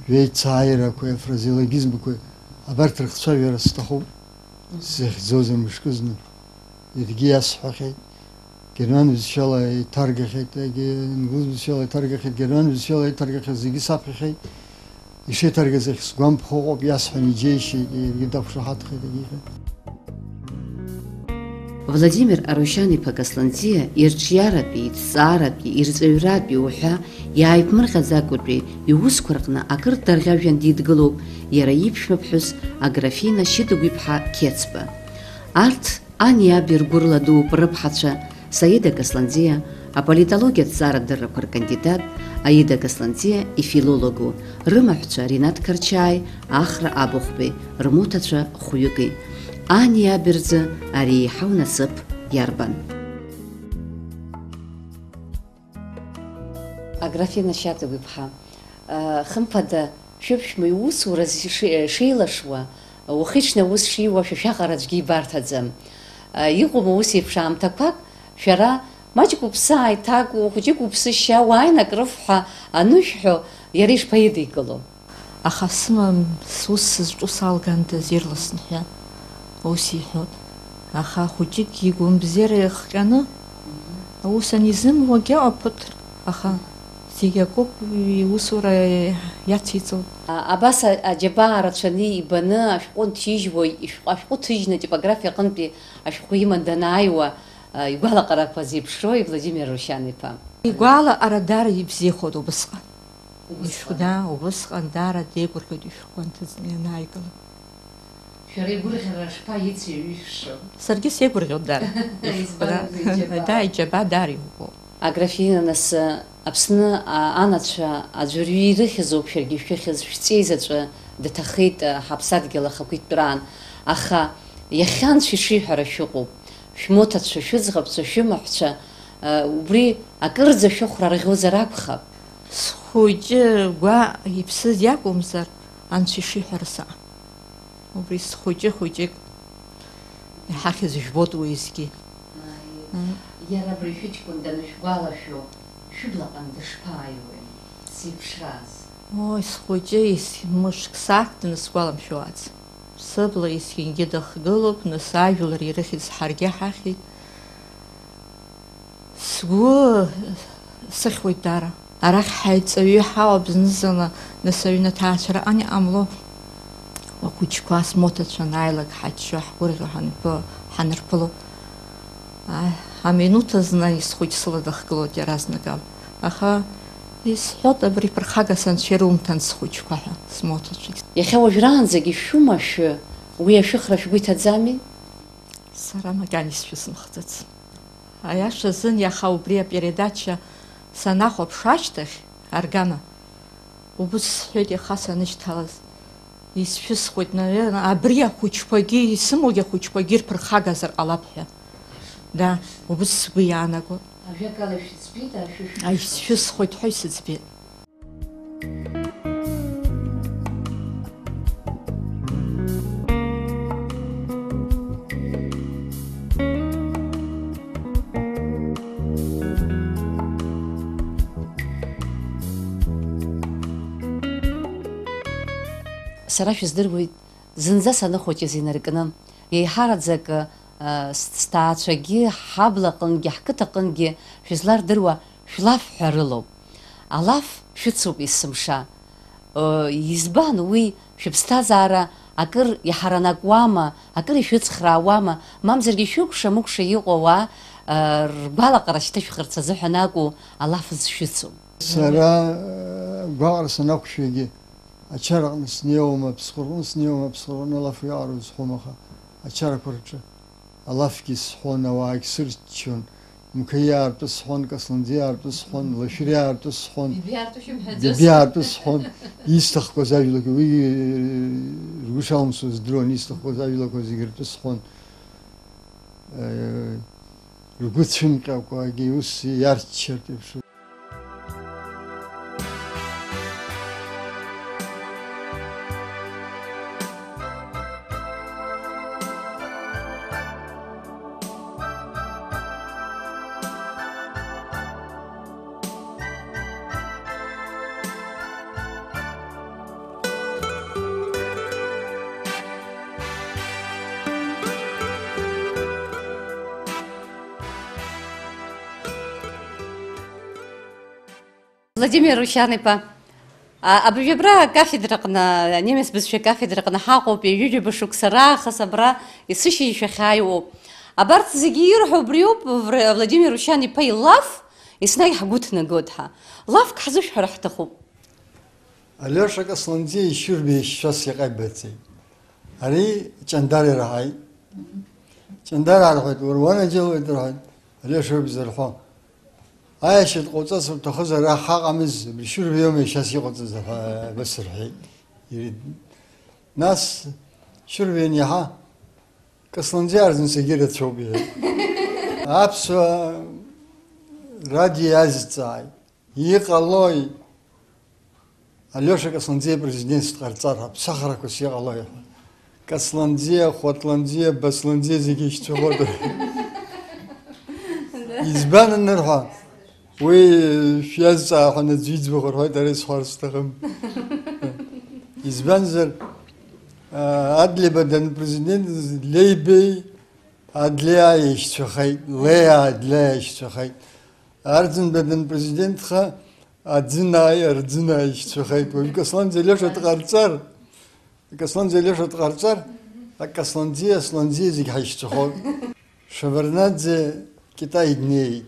жәеицааирақәеи афразеологизмқәеи абарҭ рыхцәажәара сҭахуп, сзахьӡозар мышкызны. Иаргьы иасҳәахьеит, герман бызшәала иҭаргахьеит, егьи ингуз бызшәала иҭаргахьеит, герман бызшәала иҭаргахьеит, зегьы саԥхьахьеит. Ишеиҭаргаз ахь сгәамԥхо ыҟоуп, иасҳәан иџьеишьеит, иаргьы дақәшаҳаҭхеит, егьи иҳәеит. Владимир Арушьан-иԥа Касланӡиа ирҿиаратәи, иҭҵааратәи, ирҵаҩратәи уҳәа иааиԥмырҟьаӡакәатәи иусқәа рҟны акыр дарӷьажәҩан дидгылоуп иара иԥшәмаԥҳәыс Аграфина Шьыдыгә-иԥҳа Қьецба. Арҭ ани аби ргәырла дууп рыԥҳацәа, Саида Касланӡиа, аполитологиатә ҭҵаарадыррақәа ркандидат, Аида Касланӡиа ифилологу, рымаҳәцәа Ринат Қарчааи Ахра Абыхәбеи, рмоҭацәа хәҩыки. Ани иаби рзы ари еиҳау насыԥ иарбан? Аграфина Шьаҭагәиԥҳа, хымԥада, шәыԥшәма иусура ши-, шеилашуа, уахи-ҽни аус шиуа шәа шәаҟара аӡәгьы ибарҭаӡам. Иҟоума ус еиԥш аамҭақәак, шәара маҷк уԥсы ааиҭаку, хәыҷык уԥсы шьа, уааины акрыф ҳәа анышәҳәо, иара ишԥаидикыло? Аха сымам, сус сызҿу салгандаз ирласны ҳәа ус иҳәон. Аха хәыҷыкгьы игәамбзиара иахҟьаны, аус анизымуагьы ыҟоуп ԥыҭк, аха зегь акоуп иусура иациҵо. А, абас а-, аџьабаа рацәаны ибаны ашәҟәы нҭижьуа, ишәҟәы, ашәҟәы ҭыжьны атипографиа аҟынтәи ашәҟәы иман данааиуа, а, игәалаҟарақәа зеиԥшрои Владимир Рушьан-иԥа? Игәалаҟара даара ибзиахоит убысҟан. Убысҟан. Ишәҟә-, да, убысҟан даара деигәырӷьоит ишәҟәқәа нҭыҵны ианааигала. Шәара игәырӷьара шԥаицеиҩышәшо? Саргьы сеигәырӷьоит даара. Избан, ишәҟәқәа, да. Иџьабаа. Да, иџьабаа даара иӷәӷәоуп. Аграфина, нас, Аԥсны, а, анацәа аӡәырҩы ирыхьыз ауп шәаргьы ишәыхьыз, шәҵеи заҵәы дҭахеит, а, ҳаԥсадгьыл ахақәиҭтәраан. Аха иахьа анцәа ишиҳәара шәыҟоуп. Шәмоҭацәа, шәыӡӷабцәа, шәымаҳәцәа, а, убри акырӡа шәыхәра рӷьозар акәхап. Схәыҷы гәаҟ иԥсыз иакәымзар, анцәа ишиҳәара саҟан. Убри схәыҷы хәыҷык иҳахьыз жәбоит уеизгьы. Ааи. Мм. Иара абри шәыҷкәын данышәгәалашәо, шәыблаҟны дышԥааиуеи? Дзеиԥшраз? Ои, схәыҷы ес-, мышк сақәтәаны сгәаламшәо аӡ. Сыбла есқьынгьы дыхгылоуп, нас ажәлар ирыхьыз ҳаргьы ҳахьит. Сгәы сыхьуеит даара. Арахь ҳаиҵаҩы ҳауп зны-зынла, нас аҩны аҭаацәараҟны иҟамло. Ахәыҷқәа, смоҭацәа анааилак ҳаччо, ҳгәырӷьо ҳанԥы-, ҳанырԥыло. А, аминуҭ азна исхәыҷ сыла дыхгылоит иаразнакала. Аха исҳәоит, абри ԥырхага санцәа ирумҭан схәыҷқәа ҳәа, смоҭацәагь. Иахьа уажәраанӡагь ишәума шәы, уи ашәыхра шәгәы иҭаӡами? Сара макьана исшәысымхӡац. Аиаша азын иаха убри апередача санахәаԥш ашьҭахь, аргама, убыс сҳәеит иаха санышьҭалаз. Исшәысхуеит, наверное, абри ахәыҷқәагьы, исымоугьы ахәыҷқәагьы ирԥырхагазар ҟалап ҳәа. Да, убыс сгәы иаанаго. Ажәакала, шәыӡбеит, ашәышә. Исшәысхуеит ҳәа исыӡбеит. Сара шәыздыруеит, зынӡа саныхәыҷыз инаркны, еиҳараӡак, а, с-, сҭаацәагьы, ҳаблаҟынгьы, ҳқыҭаҟынгьы шәызлардыруа шәлафҳәа рылоуп. Алаф шәыцуп есымша. Ыы, избан уи, шәыԥсҭазаара акыр иҳаранакуама, акыр ишәыцхраауама, мамзаргьы шәыкәша-мыкәша иҟоу ауаа, ыы, ргәалаҟара шьҭышәхырц азыҳәан акәу алаф зшәыцу? Сара, ыы, гәаҟра санақәшәогьы, ачараҟны снеиуама, аԥсхәраҟны снеиуама, аԥсхәраҟны алаф иаҟароу сҳәом, аха ачарақәа рҿы алафгьы сҳәон, ауаагь сырччон, Мқаиаа ртәы сҳәон, Касланӡиаа ртәы сҳәон, Лашәриаа ртәы сҳәон, Бебиаа ртәы сҳәон, исҭахқәаз ажәлақәа, уигьы ргәы шалымсуаз здыруан, исҭахқәаз ажәлақәа зегьы ртәы сҳәон. Э, ргәы цәымҟьакәагьы ус иарччартә еиԥш. Владимир Рушьан-иԥа, а, абыржәы абра акафедраҟны, анемец бызшәа акафедраҟны ҳаҟоуп, ҩажәижәаба шықәса раахыс абра есышьыжь шәахьааиуоуп. Абарҭ зегьы ирҳәо убриоуп, Вр-, Владимир Рушьан-иԥа илаф еснагь ҳгәы ҭнагоит ҳәа. Лафк ҳзышәҳәар ҳҭахуп. Алиоша Касланӡиа ишьырбеи шьшьас иҟаибаҵеит. Ари Ҷандар ираҳаит. Ҷандар арҳәеит, уара уанаџьалбеит рҳәеит. Леша иоуп изырҳәо. Аиашьа дҟауҵарц уҭахызар, ара ҳаҟамыз, абри Шьурбеи иоума иашьас иҟауҵаз ҳәа, абас рҳәеит. Ири-, нас Шьурбеи ианиаҳа, Касланӡиаа рзын зегьы ирацәоуп, иҳәеит. Аԥсуа радио иазҵааит, иҟалои Алиоша Касланӡиа президентс дҟарҵар, аԥсахрақәас иҟалои ҳәа. Касланӡиа, Хәатланӡиа, Басланӡиа зегьы ишьцәыхоит. Избан анырҳәа, уи шәиазҵаа ҳәа аӡәы иӡбахә рҳәоит, ара исҳәар сҭахым. Избанзар, а, Адлеиба данпрезидент, Леибеи Адлеиааи еишьцәахеит, Леиаа Адлеиаа еишьцәахеит. Арӡынба данпрезидентха, Аӡынааи Арӡынааи еишьцәахеит. Уажә Касланӡиа Леша дҟарҵар, Касланӡиа Леша дҟарҵар, Акасланӡиа, Асланӡиа зегь ҳаишьцәахоит. Шеварднаӡе Китай днеит.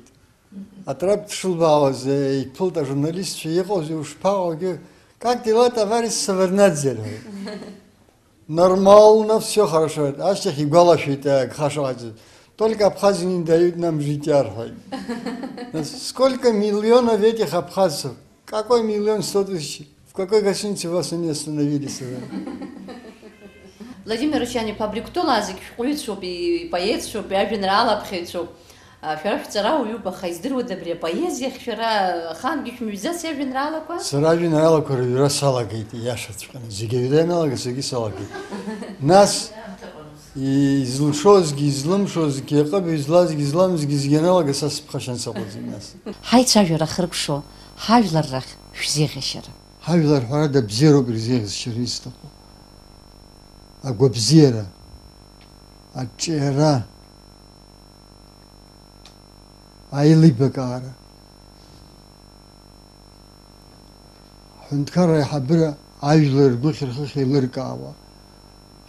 Атрап дшылбаауаз, еиԥылт ажурналистцәа, иҟоузеи, ушԥаҟоугьы, как дела, товарищ Севарднаӡе, рҳәеит. Нормально, всё хорошо. Ашьҭахь игәалашәеит, э, агха шыҟаиҵаз. Только Абхазии не дают нам житья, рҳәеит. Сколько миллионов этих абхазцев? Какой миллион сто тысяч? В какой гостинице вас они остановились? Владимир Рушьани-иԥа, абри Кәтолаа зегь шәҟәыҩҩцәоуп, и-, ипоетцәоуп, иажәеинраала аԥхьаҩцәоуп. А, шәара шәҵарауаҩуп, аха издыруада абри апоезиахь шәара ахаангьы шәмыҩӡац иажәеинраалақәа? Сара ажәеинраалақәа рыҩра салагеит, ииашаҵәҟьаны. Зегь аҩра ианалага, саргьы салагеит. Нас, и-, изылшозгьы, излымшозгьы, аҟыбаҩ злазгьы, зламызгьы зегь ианалага, са сыԥхашьан саҟәыҵит нас. Ҳаицәажәара ахыркәшо, ҳажәлар рахь шәзеиӷьашьара. Ҳажәлар, ҳәарада, бзиароуп ирзеиӷьасшьара исҭаху. Агәабзиара, аҿиара, аилибакаара. Ҳҳәынҭқарра аиҳабыра ажәлар ргәыхь-рхыхь еилыркаауа.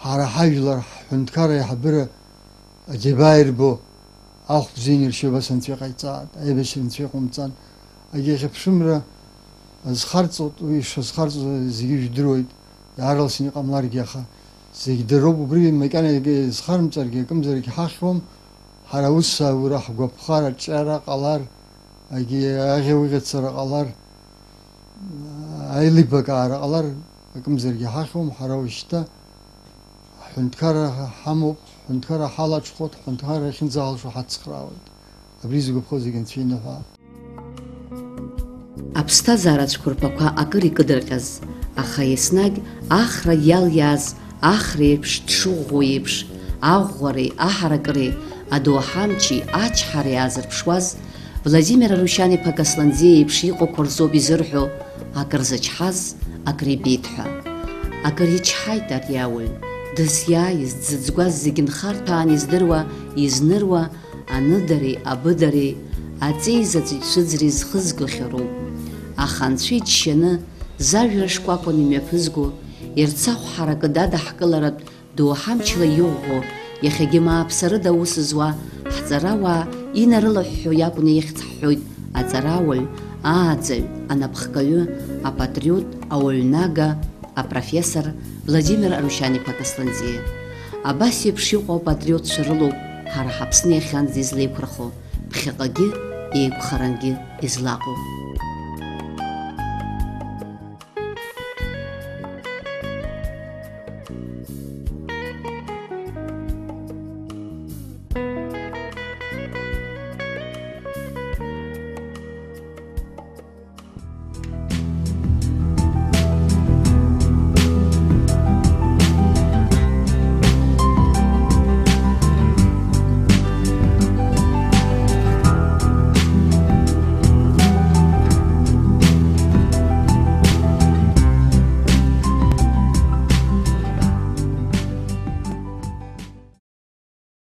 Ҳара ҳажәлар, ҳҳәынҭқарра аиҳабыра аџьабаа ирбо, ахә бзианы иршьо абас анцәа иҟаиҵааит, аибашьра анцәа иҟаумҵан. Агьи иахьа аԥшәымра азхарҵоит, уи ишазхарҵоз зегьы жәдыруеит, иаарласны иҟамларгьы, аха зегь дароуп, убри макьана егьа изхарымҵаргьы, акымзарак иҳахьуам, ҳара аус аура, ҳгәаԥхар, аҿиара ҟалар, агьи аӷьа-уӷьацара ҟалар, аилибакаара ҟалар, акымзарак иҳахьуам, ҳара уажәшьҭа Ҳҳәынҭқарра ҳамоуп, ҳҳәынҭқарра ҳалаҽхәоит, ҳҳәынҭқарра иахьынӡаҳалшо ҳацхраауеит. Абри згәаԥхо зегь анцәа иныҳәа. Аԥсҭазаара цәқәырԥақәа акыр икыдырҟьаз, аха еснагь ахра иалиааз ахра еиԥш дшыӷәӷәоу еиԥш, аӷәӷәареи аҳаракыреи, адоуҳа амчи ачҳареи аазырԥшуаз, Владимир Арушьан-иԥа Касланӡиа иеиԥш иҟоуқәа рзоуп изырҳәо, акыр зычҳаз, акыр ибеит ҳәа. Акыр ичҳаит ари ауаҩ, дызиааиз, дзыӡгәаз зегь нхарҭәаан издыруа, изныруа, аныдареи, абыдареи, аҵеи заҵә ицәыӡреи зхызгахьоу роуп. Аха анцәа иџьшьаны, зажәра шкәакәан имҩаԥызго, ирцахә ҳаракы дадаҳкыларатә, доуҳамчла иӷәӷәо, иахьагьы мааԥсарыда аус зуа ҳҵарауаа инарылыҳәҳәо иакәны ихьӡ ҳҳәоит аҵарауаҩ, ааӡаҩ, анапхгаҩы, апатриот, ауаҩнага, апрофессор Владимир Арушьан-иԥа Касланӡиа. Абас еиԥш иҟоу апатриотцәа рылоуп ҳара ҳАԥсны иахьанӡа излеиқәырхо, ԥхьаҟагьы еиқәхарангьы излаҟоу.